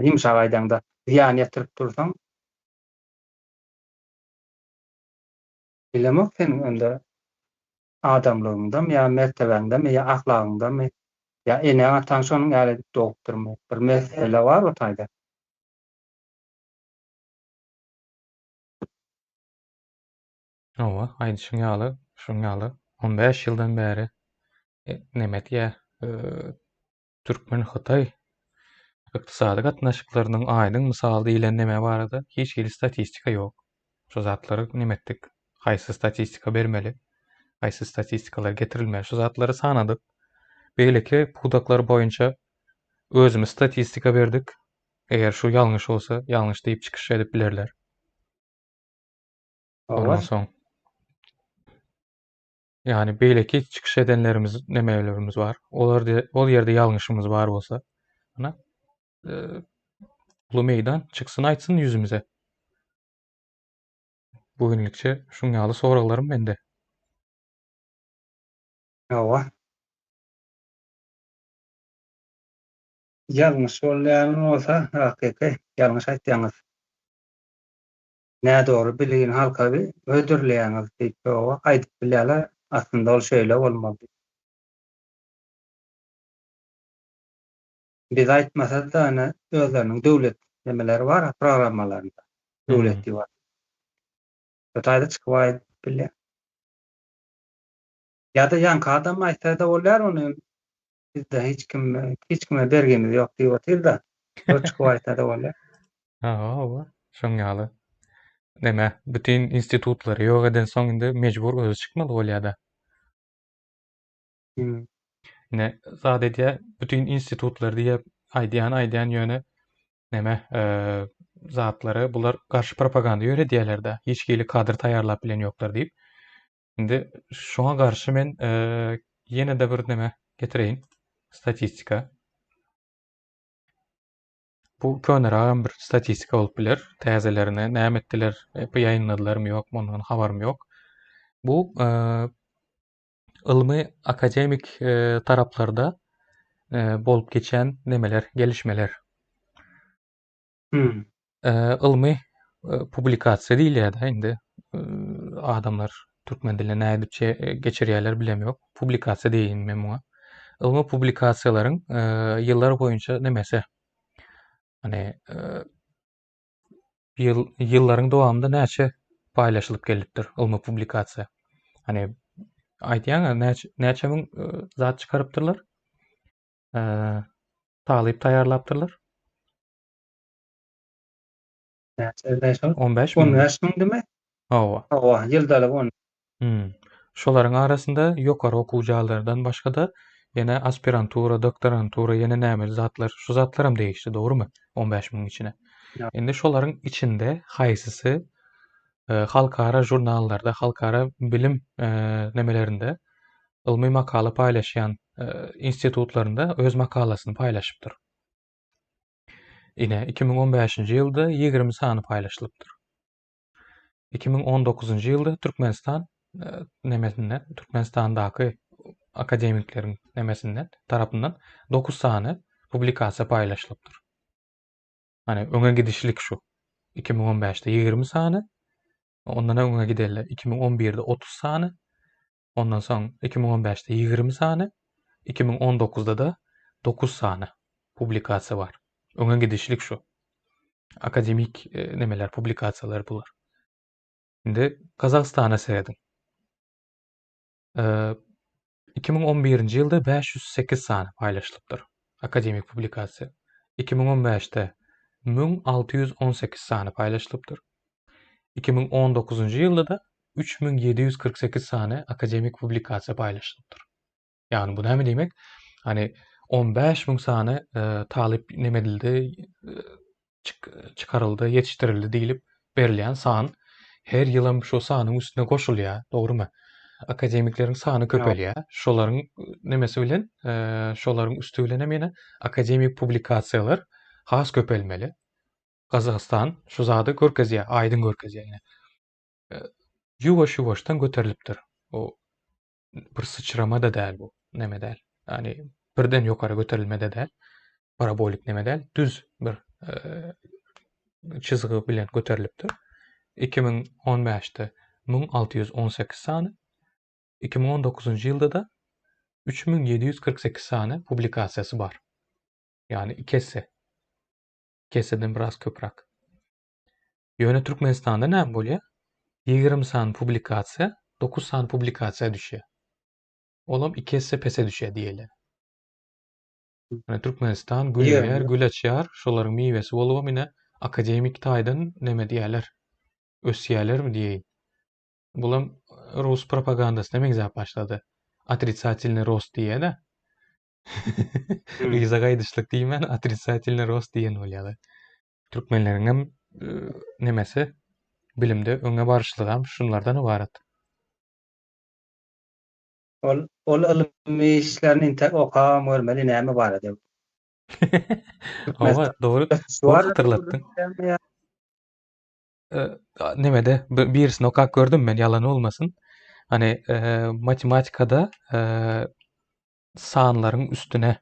ýumşak aýdaňda zyýan ýetirip dursaň, Bilemok seniň onda adamlygyňdamy ýa mertebäňdemi ýa ahlagyňdamy ýa eneň-ataň şonuň ýaly edip dogupdyrmy? Bir mesele bar o taýda. Hawa, aýdyşyň ýaly, şuň ýaly 15 ýyldan bäri neme diýýär, Türkmen-hytaý ykdysady gatnaşyklarynyň aýdyň mysaly diýlen neme barada hiç hili statistika ýok. Şu zatlary neme etdik? Haýsy statistika bermeli? Haýsy statistikalar getirilmeli? Şu zatlary sanadyk. Beýleki pudaklar boýunça özümiz statistika berdik. Eger şu ýalňyş bolsa, ýalňyş diýip çykyş edip bilerler. Ondan soň Ýagny beýleki çykyş edenlerimiz nemelerimiz bar. Olar ol ýerde ýalňyşymyz bar bolsa, ana e, uly meýdan çyksyn aýtsyn ýüzümize. Bu günlükçe şuň ýaly soraglarym mende. Hawa. Ýalňyş bolýan bolsa, hakyky ýalňyş aýtýaňyz. Nädogry bilgini halka hödürleýäňiz diýip ýoga aýdyp bilýärler, aslynda ol şeýle bolmaly diýip. Biz aýtmasa-da ine özleriniň döwlet nemeleri bar programmalarynda, döwlet diýip. Şo taýda çykyp aýdyp bilýär. Ýa-da ýaňky adam aýtsa-da bolýar ony Bizde hiç kim hiç kime bergimiz ýok diýip otyr-da. Şol çykyp aýtsa-da bolýar. Hawa, hawa. Şoň ýaly. Neme, bütin institutlary ýok edensoň indi mejbur özi çykmaly bolýar-da. Hmm. Ine, zat edýär, bütin institutlary diýip aýdýan, aýdýan ýöne neme, zatlary bular garşy propaganda ýöredýärler-de. Hiç hili kadr taýýarlap bilen ýoklar diýip. Indi şoňa garşy men ýene-de bir neme getireýin. Statistika. Bu könerägem bir statistika bolup biler. Täzelerine näme etdiler, ýaýynladylarmy ýokmy ondan habarym ýok. Bu ylmy akademik taraplarda bolup geçen nemeler, gelişmeler. Hmm. Ylmy publikasiýa diýilýär-de indi. Adamlar türkmen diline nädip geçirýärler bilemok. Publikasiýa diýeýin men muňa. Ylmy publikasiýalaryň ýyllar boýunça nemesi. Hani ýyl ýyllaryň dowamynda näçe paýlaşylyp gelipdir ylmy publikasiýa. Hani aýdýaň näçe näçe müň zat çykarypdyrlar. Talyp taýýarlapdyrlar. Näçe şol? 15 müň. 15 müňdimi? Hawa. Hawa, ýyldalyk on. Hmm. Şolaryň arasynda ýokary okuw jaýlardan başga-da. Ýene aspirantura, doktorantura, ýene näme zatlar, şu zatlaram degişli, dogrumy? 15 müňüň içine. Indi şolaryň içinde haýsysy e, halkara žurnallarda, halkara bilim e, nemelerinde ylmy makala paýlaşýan e, institutlarynda öz makalasyny paýlaşypdyr. Ine, 2015-nji ýylda 20 sany paýlaşylypdyr. 2019-njy ýylda Türkmenistan e, nemesinden, Türkmenistandaky akademikleriň nemesinden tarapyndan 9 sany publikasiýa paýlaşylypdyr. Hani öňe gidişlik şu. 2015-de 20 sany, ondan öňe gideli 2011-de 30 sany, ondan soň 2015-de 20 sany, 2019-da da 9 sany publikasiýa bar. Öňe gidişlik şu. Akademik e, nemeler, publikasiýalar bular. Indi Gazagystana serediň. E, 2011-nji ýylda 508 sany paýlaşylypdyr akademik publikasiýa. 2015-de 1618 sany paýlaşylypdyr. 2019-njy ýylda-da 3748 sany akademik publikasiýa paýlaşylypdyr. Ýagny bu näme diýmek? Hani 15 müň sany e, talyp neme edildi, e, çyk, çykaryldy, ýetişdirildi diýlip berilýän san her ýylam şu sanyň üstüne goşulýar, dogrumy? Akademikleriň sany köpelýär. Şolaryň nemesi bilen, e, şolaryň üsti bilen hem ýene akademik publikasiýalar has köpelmeli. Gazagystan şu zady görkezýär, aýdyň görkezýär ýene. E, ýuwaş-ýuwaşdan göterilipdir. O bir syçrama-da däl bu, neme däl. Ýagny birden ýokary göterilme-de däl. Parabolik neme däl, düz bir e, çyzgy bilen göterilipdir. 2015-de 1618 sany, 2019-njy ýylda-da 3748 sany publikasiýasy bar. Ýagny iki esse. Iki esseden biraz köpräk. Ýöne Türkmenistanda näme bolýar? 20 sany publikasiýa, 9 sany publikasiýa düşýär. Olam iki esse pese düşýär diýeli. Ýöne Türkmenistan gülleýär, gül açýar, şolaryň miwesi bolubam ine akademik taýdan neme diýýärler? Ösýärlermi diýeýin. Bulam rus propagandasyna meňzäp başlady. Otricatelnyý rost diýýär-de. Yza gaýdyşlyk diýmän, otricatelnyý rost diýen bolýarlar. Türkmenleriňem nemesi bilimde öňe baryşlygam şunlardan ybarat. Ol ol ylmy işlerini intäk okabam görmeli näme barada. Hawa, dogry. Gowy hatyrlatdyň. Nemede birisini okap gördüm men ýalan bolmasyn. Hani matematikada sanlaryň üstüne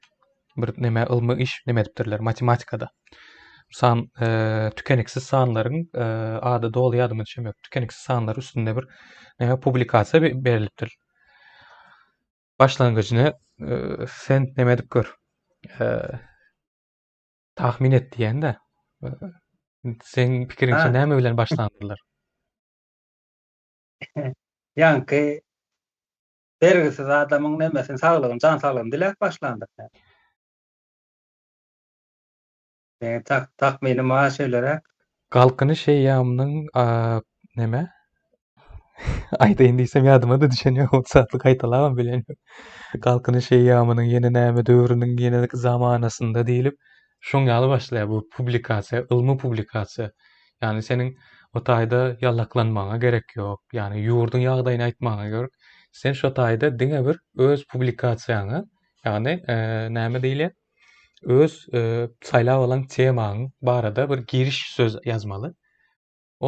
bir neme ylmy iş neme edipdirler matematikada. San e, tükeniksiz sanlaryň e, ady doly ýadyma düşemok. Tükeniksiz sanlar üstünde bir neme publikasiýa berilipdir. Başlangyjyny e, sen neme edip gör. E, tahmin et diýende. E, seň pikiriňçe näme bilen başlandyrlar? Ýaňky Bergisiz adamyň nemesini saglygyny jan saglygyny diläp başlandyr. Meň tak takmynym bar şeýleräk. Galkynyş eýýamynyň neme? Aýdaýyn diýsem ýadyma-da düşen ýok, ot zatly gaýtalabam bilen ýok. Galkynyş eýýamynyň ýene näme döwrüniň ýene zamanasynda diýlip, şoň ýaly başlaýar bu publikasiýa, ylmy publikasiýa. Ýagny seniň o taýda ýallaklanmagyňa gerek ýok. Ýagny ýurduň ýagdaýyny aýtmagyňa gerek. Sen şo taýda diňe bir öz publikasiýaňy, ýagny e, näme diýilýär? Öz e, saýlap alan temaň barada bir giriş söz ýazmaly.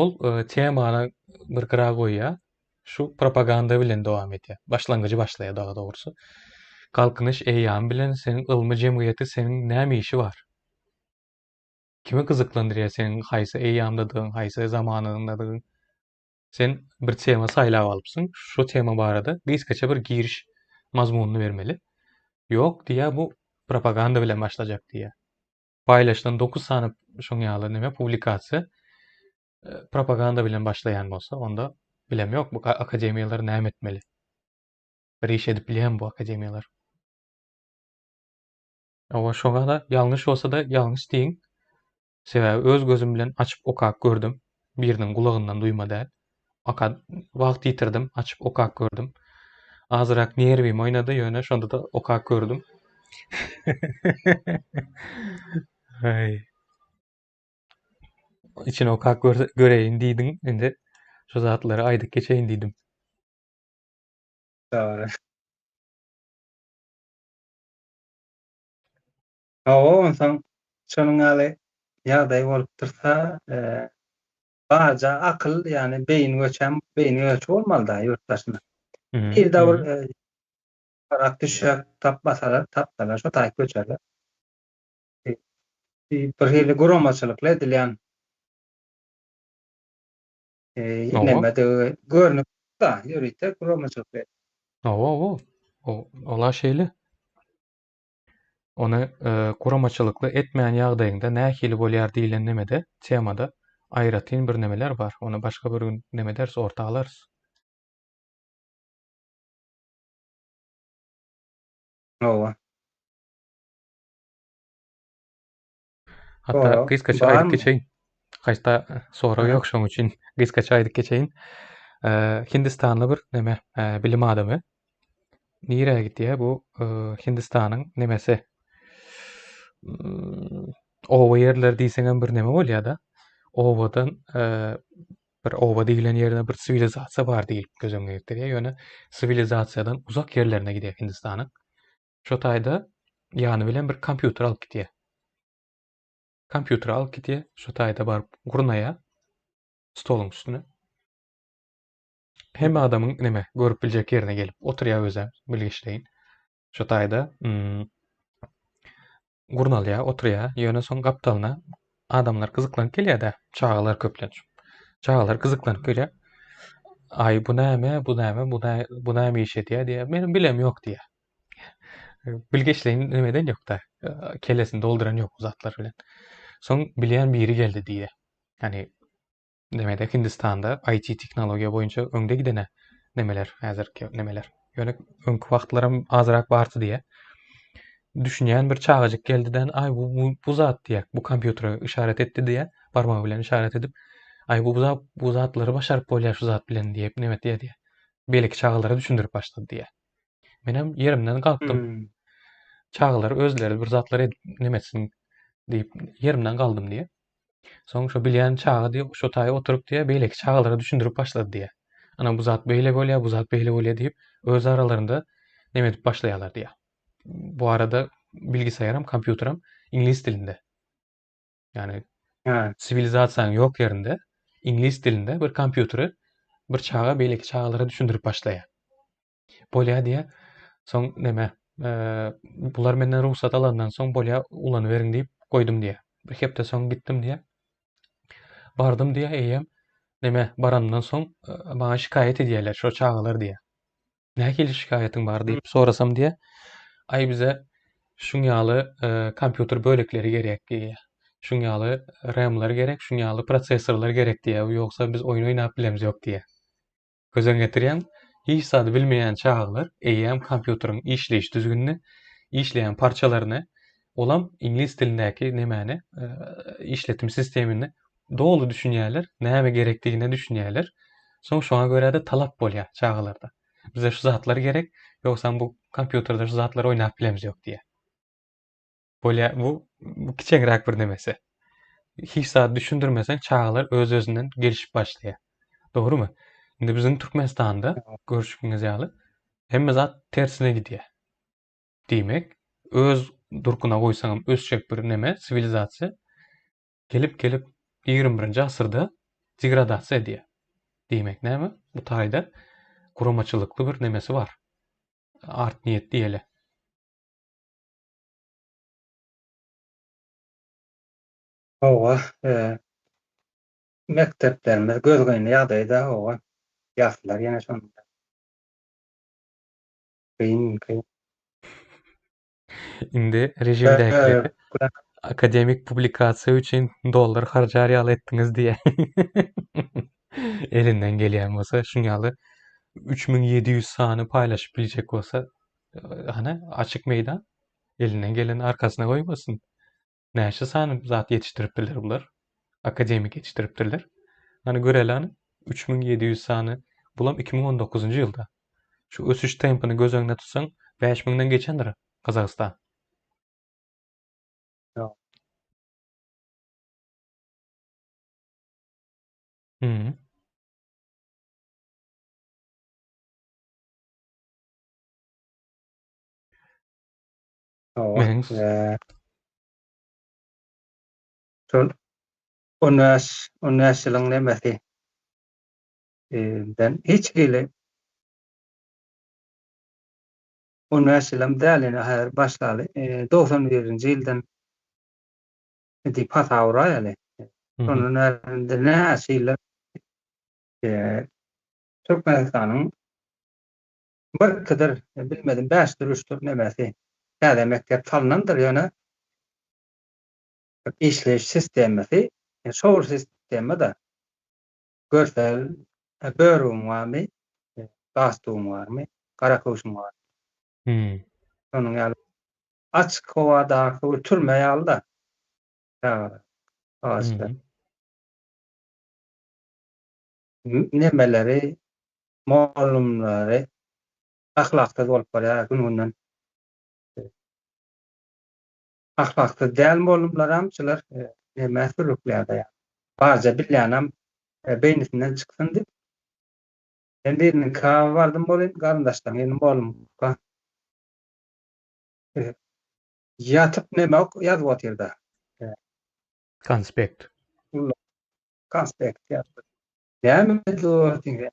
Ol e, temany bir gyra goýýar. Şu propaganda bilen dowam edýär. Başlangyjy başlaýar daha dogrusy. Galkynyş eýýamy bilen seniň ylmy jemgyýeti seniň näme işi bar? Kimi gyzyklandyrýar seniň haýsy eýýamdadygyň, haýsy zamanadadygyň? Sen bir tema saýlap alypsyň, şu tema barada gysgaça bir giriş mazmunyny bermeli. Ýok diýýär, bu propaganda bilen başlajak diýýär. Paýlaşylan 9 sany şoň ýaly neme publikasiýa e, propaganda bilen başlaýan bolsa, onda bilem ýok bu akademiýalar näme etmeli? Bir iş edip bilýärmi bu akademiýalar? Hawa şoňada ýalňyş bolsada ýalňyş diýiň. Sebäbi öz gözüm bilen açyp okap gördüm. Biriniň gulagyndan duýma däl. Oka wagt ýitirdim, açyp okap gördüm. Azrak nerwim oýnady, ýöne şonda-da okap gördüm. Aý. Içini okap göreýin diýdiň, indi şu zatlary aýdyp geçeýin diýdim. Dogry. Hawa, onsoň şonuň ýaly ýagdaý bolup dursa, barja akyl, ýagny beýin göçem, beýin göçi bolmaly-da ýurt daşyna. Bir-de bir parak düşek tapmasalar, tapsalar şo taýyk göçerler. Bir hili guramaçylykly edilýän nemedigi görnüp da, ýörite guramaçylykly. Hawa, hawa. Ol-a şeýle. Ony guramaçylykly etmän ýagdaýyňda nähili bolýar diýlen nemede, temada aýratyn bir nemeler bar. Ony başga bir gün neme ederis, orta alarys. Hawa. Hatda gysgaça aýdyp geçeýin. Haýsda sorag ýok şoň üçin gysgaça aýdyp geçeýin. Hindistanly bir neme bilim adamy nirä gitýär bu Hindistanyň nemesi oba ýerleri diýseňem bir neme bolýar-da. Obadan bir oba diýlen ýerde bir siwilizasiýa bar diýlip göz öňüne getirýär. Ýöne siwilizasiýadan uzak ýerlerine gidýär Hindistanyň. Şo taýda ýany bilen bir kompýuter alyp gidýär. Kompýuteri alyp gidýär, şo taýda baryp gurnaýar stoluň üstüne. Hemme adamyň neme görüp biljek ýerine gelip oturýar özem bilgeşleýin. Şo taýda hmm, gurnalýar, oturýar. Ýöne soň gapdalyna adamlar gyzyklanyp gelýär-de, çagalar köplenç. Çagalar gyzyklanyp gelýär. Aý, bu näme, bu näme, bu nä, bu näme iş edýär diýýär. Meniň bilem ýok diýýär. Bilgeşleýin nemeden ýok-da, kellesini dolduran ýok bu zatlar bilen. Soň bilýän biri geldi diýýär. Ýani nemede Hindistanda IT tehnologiýa boýunça öňde gidene nemeler, häzirki nemeler. Ýöne öňki wagtlaram azrak bardy diýýär. Düşünýän bir çagajyk geldiden, aý bu, bu, bu zat diýýär. Bu kompýutere işaret etdi diýýär. Barmagy bilen işaret edip, aý bu zat, bu zatlary başaryp bolýar şu zat bilen diýip neme etýär diýýär. Beýleki çagalara düşündirip başlady diýýär. Menem ýerimden galkdym. Hmm. Çagalar özleri bir zatlar edip neme etsin diýip ýerimden galdym diýýär. Soň şo bilýän çaga diýip, şo taýy oturyp diýýär, beýleki çagalara düşündirip başlady diýýär. Ana bu zat beýle bolýar, bu zat beýle bolýar diýip, öz aralarynda neme edip başlaýarlar diýýär. Bu arada bilgisaýaram, kompýuteram iňlis dilinde. Ýagny siwilizasiýanyň ýok ýerinde iňlis dilinde bir kompýuteri bir çaga beýleki çagalara düşündirip başlaýar. Bolýa diýýä. Soň neme, bular menden rugsat alandan soň bolýa ulanyberiň diýip goýdum diýýä. Bir hepde soň gitdim diýýä. Bardym diýýä, eýýäm neme baranymdan soň maňa şikaýat edýärler şo çagalar diýýä. Nähili şikaýatyň bar diýip sorasam diýýä. Aý bize şuň ýaly kompýuter bölekleri gerek diýýä. Şuň ýaly RAM-lar gerek, şuň ýaly prosessorlar gerek diýýä. Ýogsa biz oýun oýnap bilemzok diýýä. Göz öňüne getirýäň, hiç zady bilmeýän çagalar eýýäm kompýuteriň işleýiş düzgünini, işleýän parçalaryny, olam iňlis dilindäki nemäni, işletim sistemini doly düşünýärler, näme gerekdigine düşünýärler. Soň şoňa görä-de talap bolýar çagalarda. Bize şu zatlar gerek, ýogsam bu kompýuterde şu zatlary oýnap bilemzok diýýär. Bolýar, bu bu kiçeňräk bir nemesi. Hiç zat düşündirmeseň çagalar öz-özünden gelişip başlaýar. Dogrumy? Indi biziň Türkmenistanda görşüňiz ýaly hemme zat tersine gidýär. Diýmek, öz durkuna goýsaňam ösjek bir neme, siwilizasiýa gelip-gelip 21-nji asyrda degradasiýa edýär. Diýmek näme? Bu taýda guramaçylykly bir nemesi bar. Art niýet diýeli. Hawa, mekdeplerimiz gözgyny ýagdaýda, hawa, ýazdylar ýene şonda. Kyn, kyn. Indi režimdäkileri akademik publikasiýa üçin dollar harjar ýaly etdiňiz diýýär. Elinden gelýän bolsa, şuň ýaly 3700 sany paýlaşyp biljek bolsa, hany açyk meýdan. Elinden geleni arkasyna goýmasyn. Näçe sany zat ýetişdirip biler bular? Akademik ýetişdiripdirler. Hany göreli hany 3700 sany. Bulam 2019-njy ýylda. Şu ösüş tempini göz öňünde tutsaň, 5000-den geçendir Gazagystan. Ýok. Mhm. Hawa. Meniň Eee, şol 15 15 ýylyň nemesi. Eee, ben hiç hili 15 ýylam däl ýene häzir başlaly. Eee, 91-nji ýyldan diýip hasap uraýaly. Şondan bäri indi näçe ýyllar eee, Türkmenistanyň birkidir, bilmedim, bäşdir, üçdür nemesi täze mekdep salnandyr, ýöne işleýiş sistemasy şo bir sistema-da. Görsel börügiň barmy, galstugyň barmy, gara köwşüň barmy? Şonuň ýaly açyk howadaky bir türme ýaly-da çagalar, agaçlar. Nemeleri, mugallymlary ahlaksyz bolup barýar gün-günden. Ahlaksyz däl mugallymlaram şular nämä sürükleýär-de. Barja bilýänem beýnisinden çyksyn diýip. Men biriniňkä bardym welin, garyndaşlaryň ýerine mugallymka. Ýatyp neme ýazyp otyrda. Konspekt. Konspekt ýazyp. Näme diýip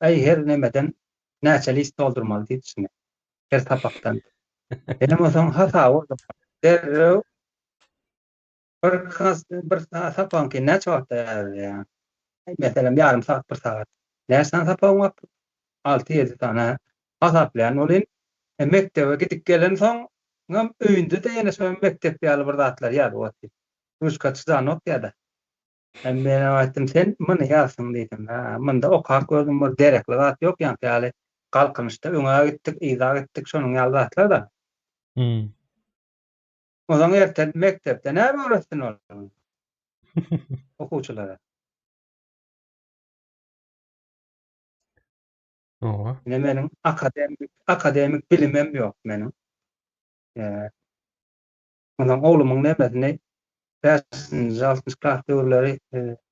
Aý her nemeden näçe list doldurmaly diýip şuny. Her sapakdan. Menem onsoň hasaba urdum. Derrew bir bir sapagyňky näçe wagtda ýazýaň? Meselem ýarym sagat, bir sagat. Näçe sany sapagyň bar? Alty-ýedi sany hasaplaýan welin, mekdebe gidip gelensoňam öýünde-de ýene şo mekdep ýaly bir zatlar ýazyp otyr. Ruçka çydanok ýa-da. Men aýtdym, sen muny ýazsyň diýdim. Hä, munda okap gördüm, bir derekli zat ýok, ýaňky ýaly galkynyşda öňe gitdik, yza gitdik, şonuň ýaly zatlar-da. Hmm. Onsoň erte mekdepde näme öwretsin ol okuwçylara? Owa. Ine meniň akademik akademik bilimim ýok meniň. Eee, Onsoň oglumyň nemesini bäşinji, altynjy klas döwürleri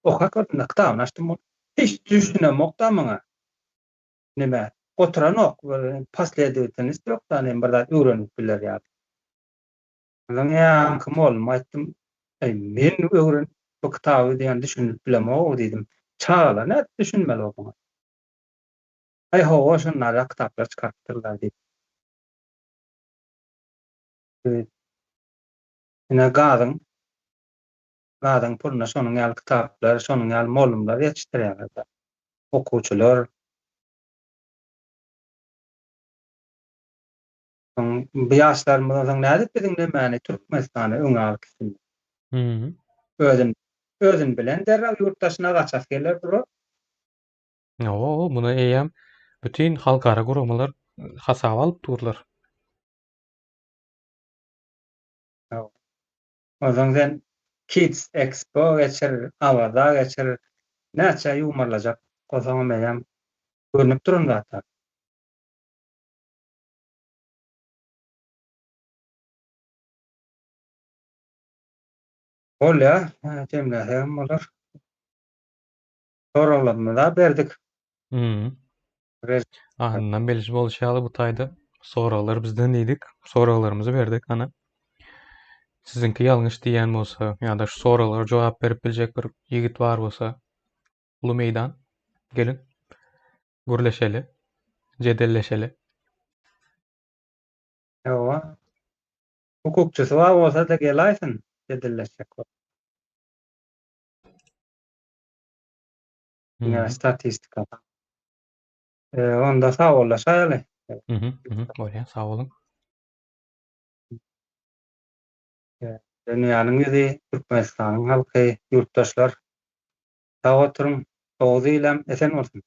okap gördüm-de, kitabyny açdym. Hiç düşünemok-da muňa. Neme, oturanok, bir posledowatelnost ýok-da, nem bir zat öwrenip biler ýaly. Onsoň ýaňky molluma aýtdym, Eý, men öwrenip bu kitaby diýen düşünip bilemog-ow diýdim. Çagalar nädip düşünmeli muňa? Aý, hawa, şonda-da kitaplar çykarypdyrlar diýip. Ine gazyň gazyň puluna şonuň ýaly kitaplar, şonuň ýaly mollumlar ýetişdirýärler-de. Okuwçylar. Soň bu ýaşlarymyz onsoň nädip biziň nemäni Türkmenistany öňe alyp gitsinler? Özün özün bilen derrew ýurt daşyna gaçasy geler durar. Hawa, muny eýýäm bütin halkara guramalar hasaba alyp durlar. Onsoň sen Kids Expo geçir, Awaza geçir, näçe ýuwmarlajak bolsaňam eýýäm görnüp duran zatlar. Bolýar, jemläsegem bolar. Soraglarymyza berdik. Hmm. Ahyndan belli bolşy ýaly bu taýda soraglar bizden diýdik. Soraglarymyzy berdik ana. Siziňki ýalňyş diýýän bolsa ýa-da şu soraglara jogap berip biljek bir ýigit bar bolsa uly meýdan geliň gürleşeli, jedelleşeli. Hawa. Hukukçysy bar bolsa-da gelaýsyn jedelleşjek bolup. Ýa statistika. Onda sag bollaşaýaly. Mhm, mhm, bolýar, sag boluň. Dünýäniň ýüzi, Türkmenistanyň halky, ýurtdaşlar sag oturyň, Oguz ilem esen bolsun!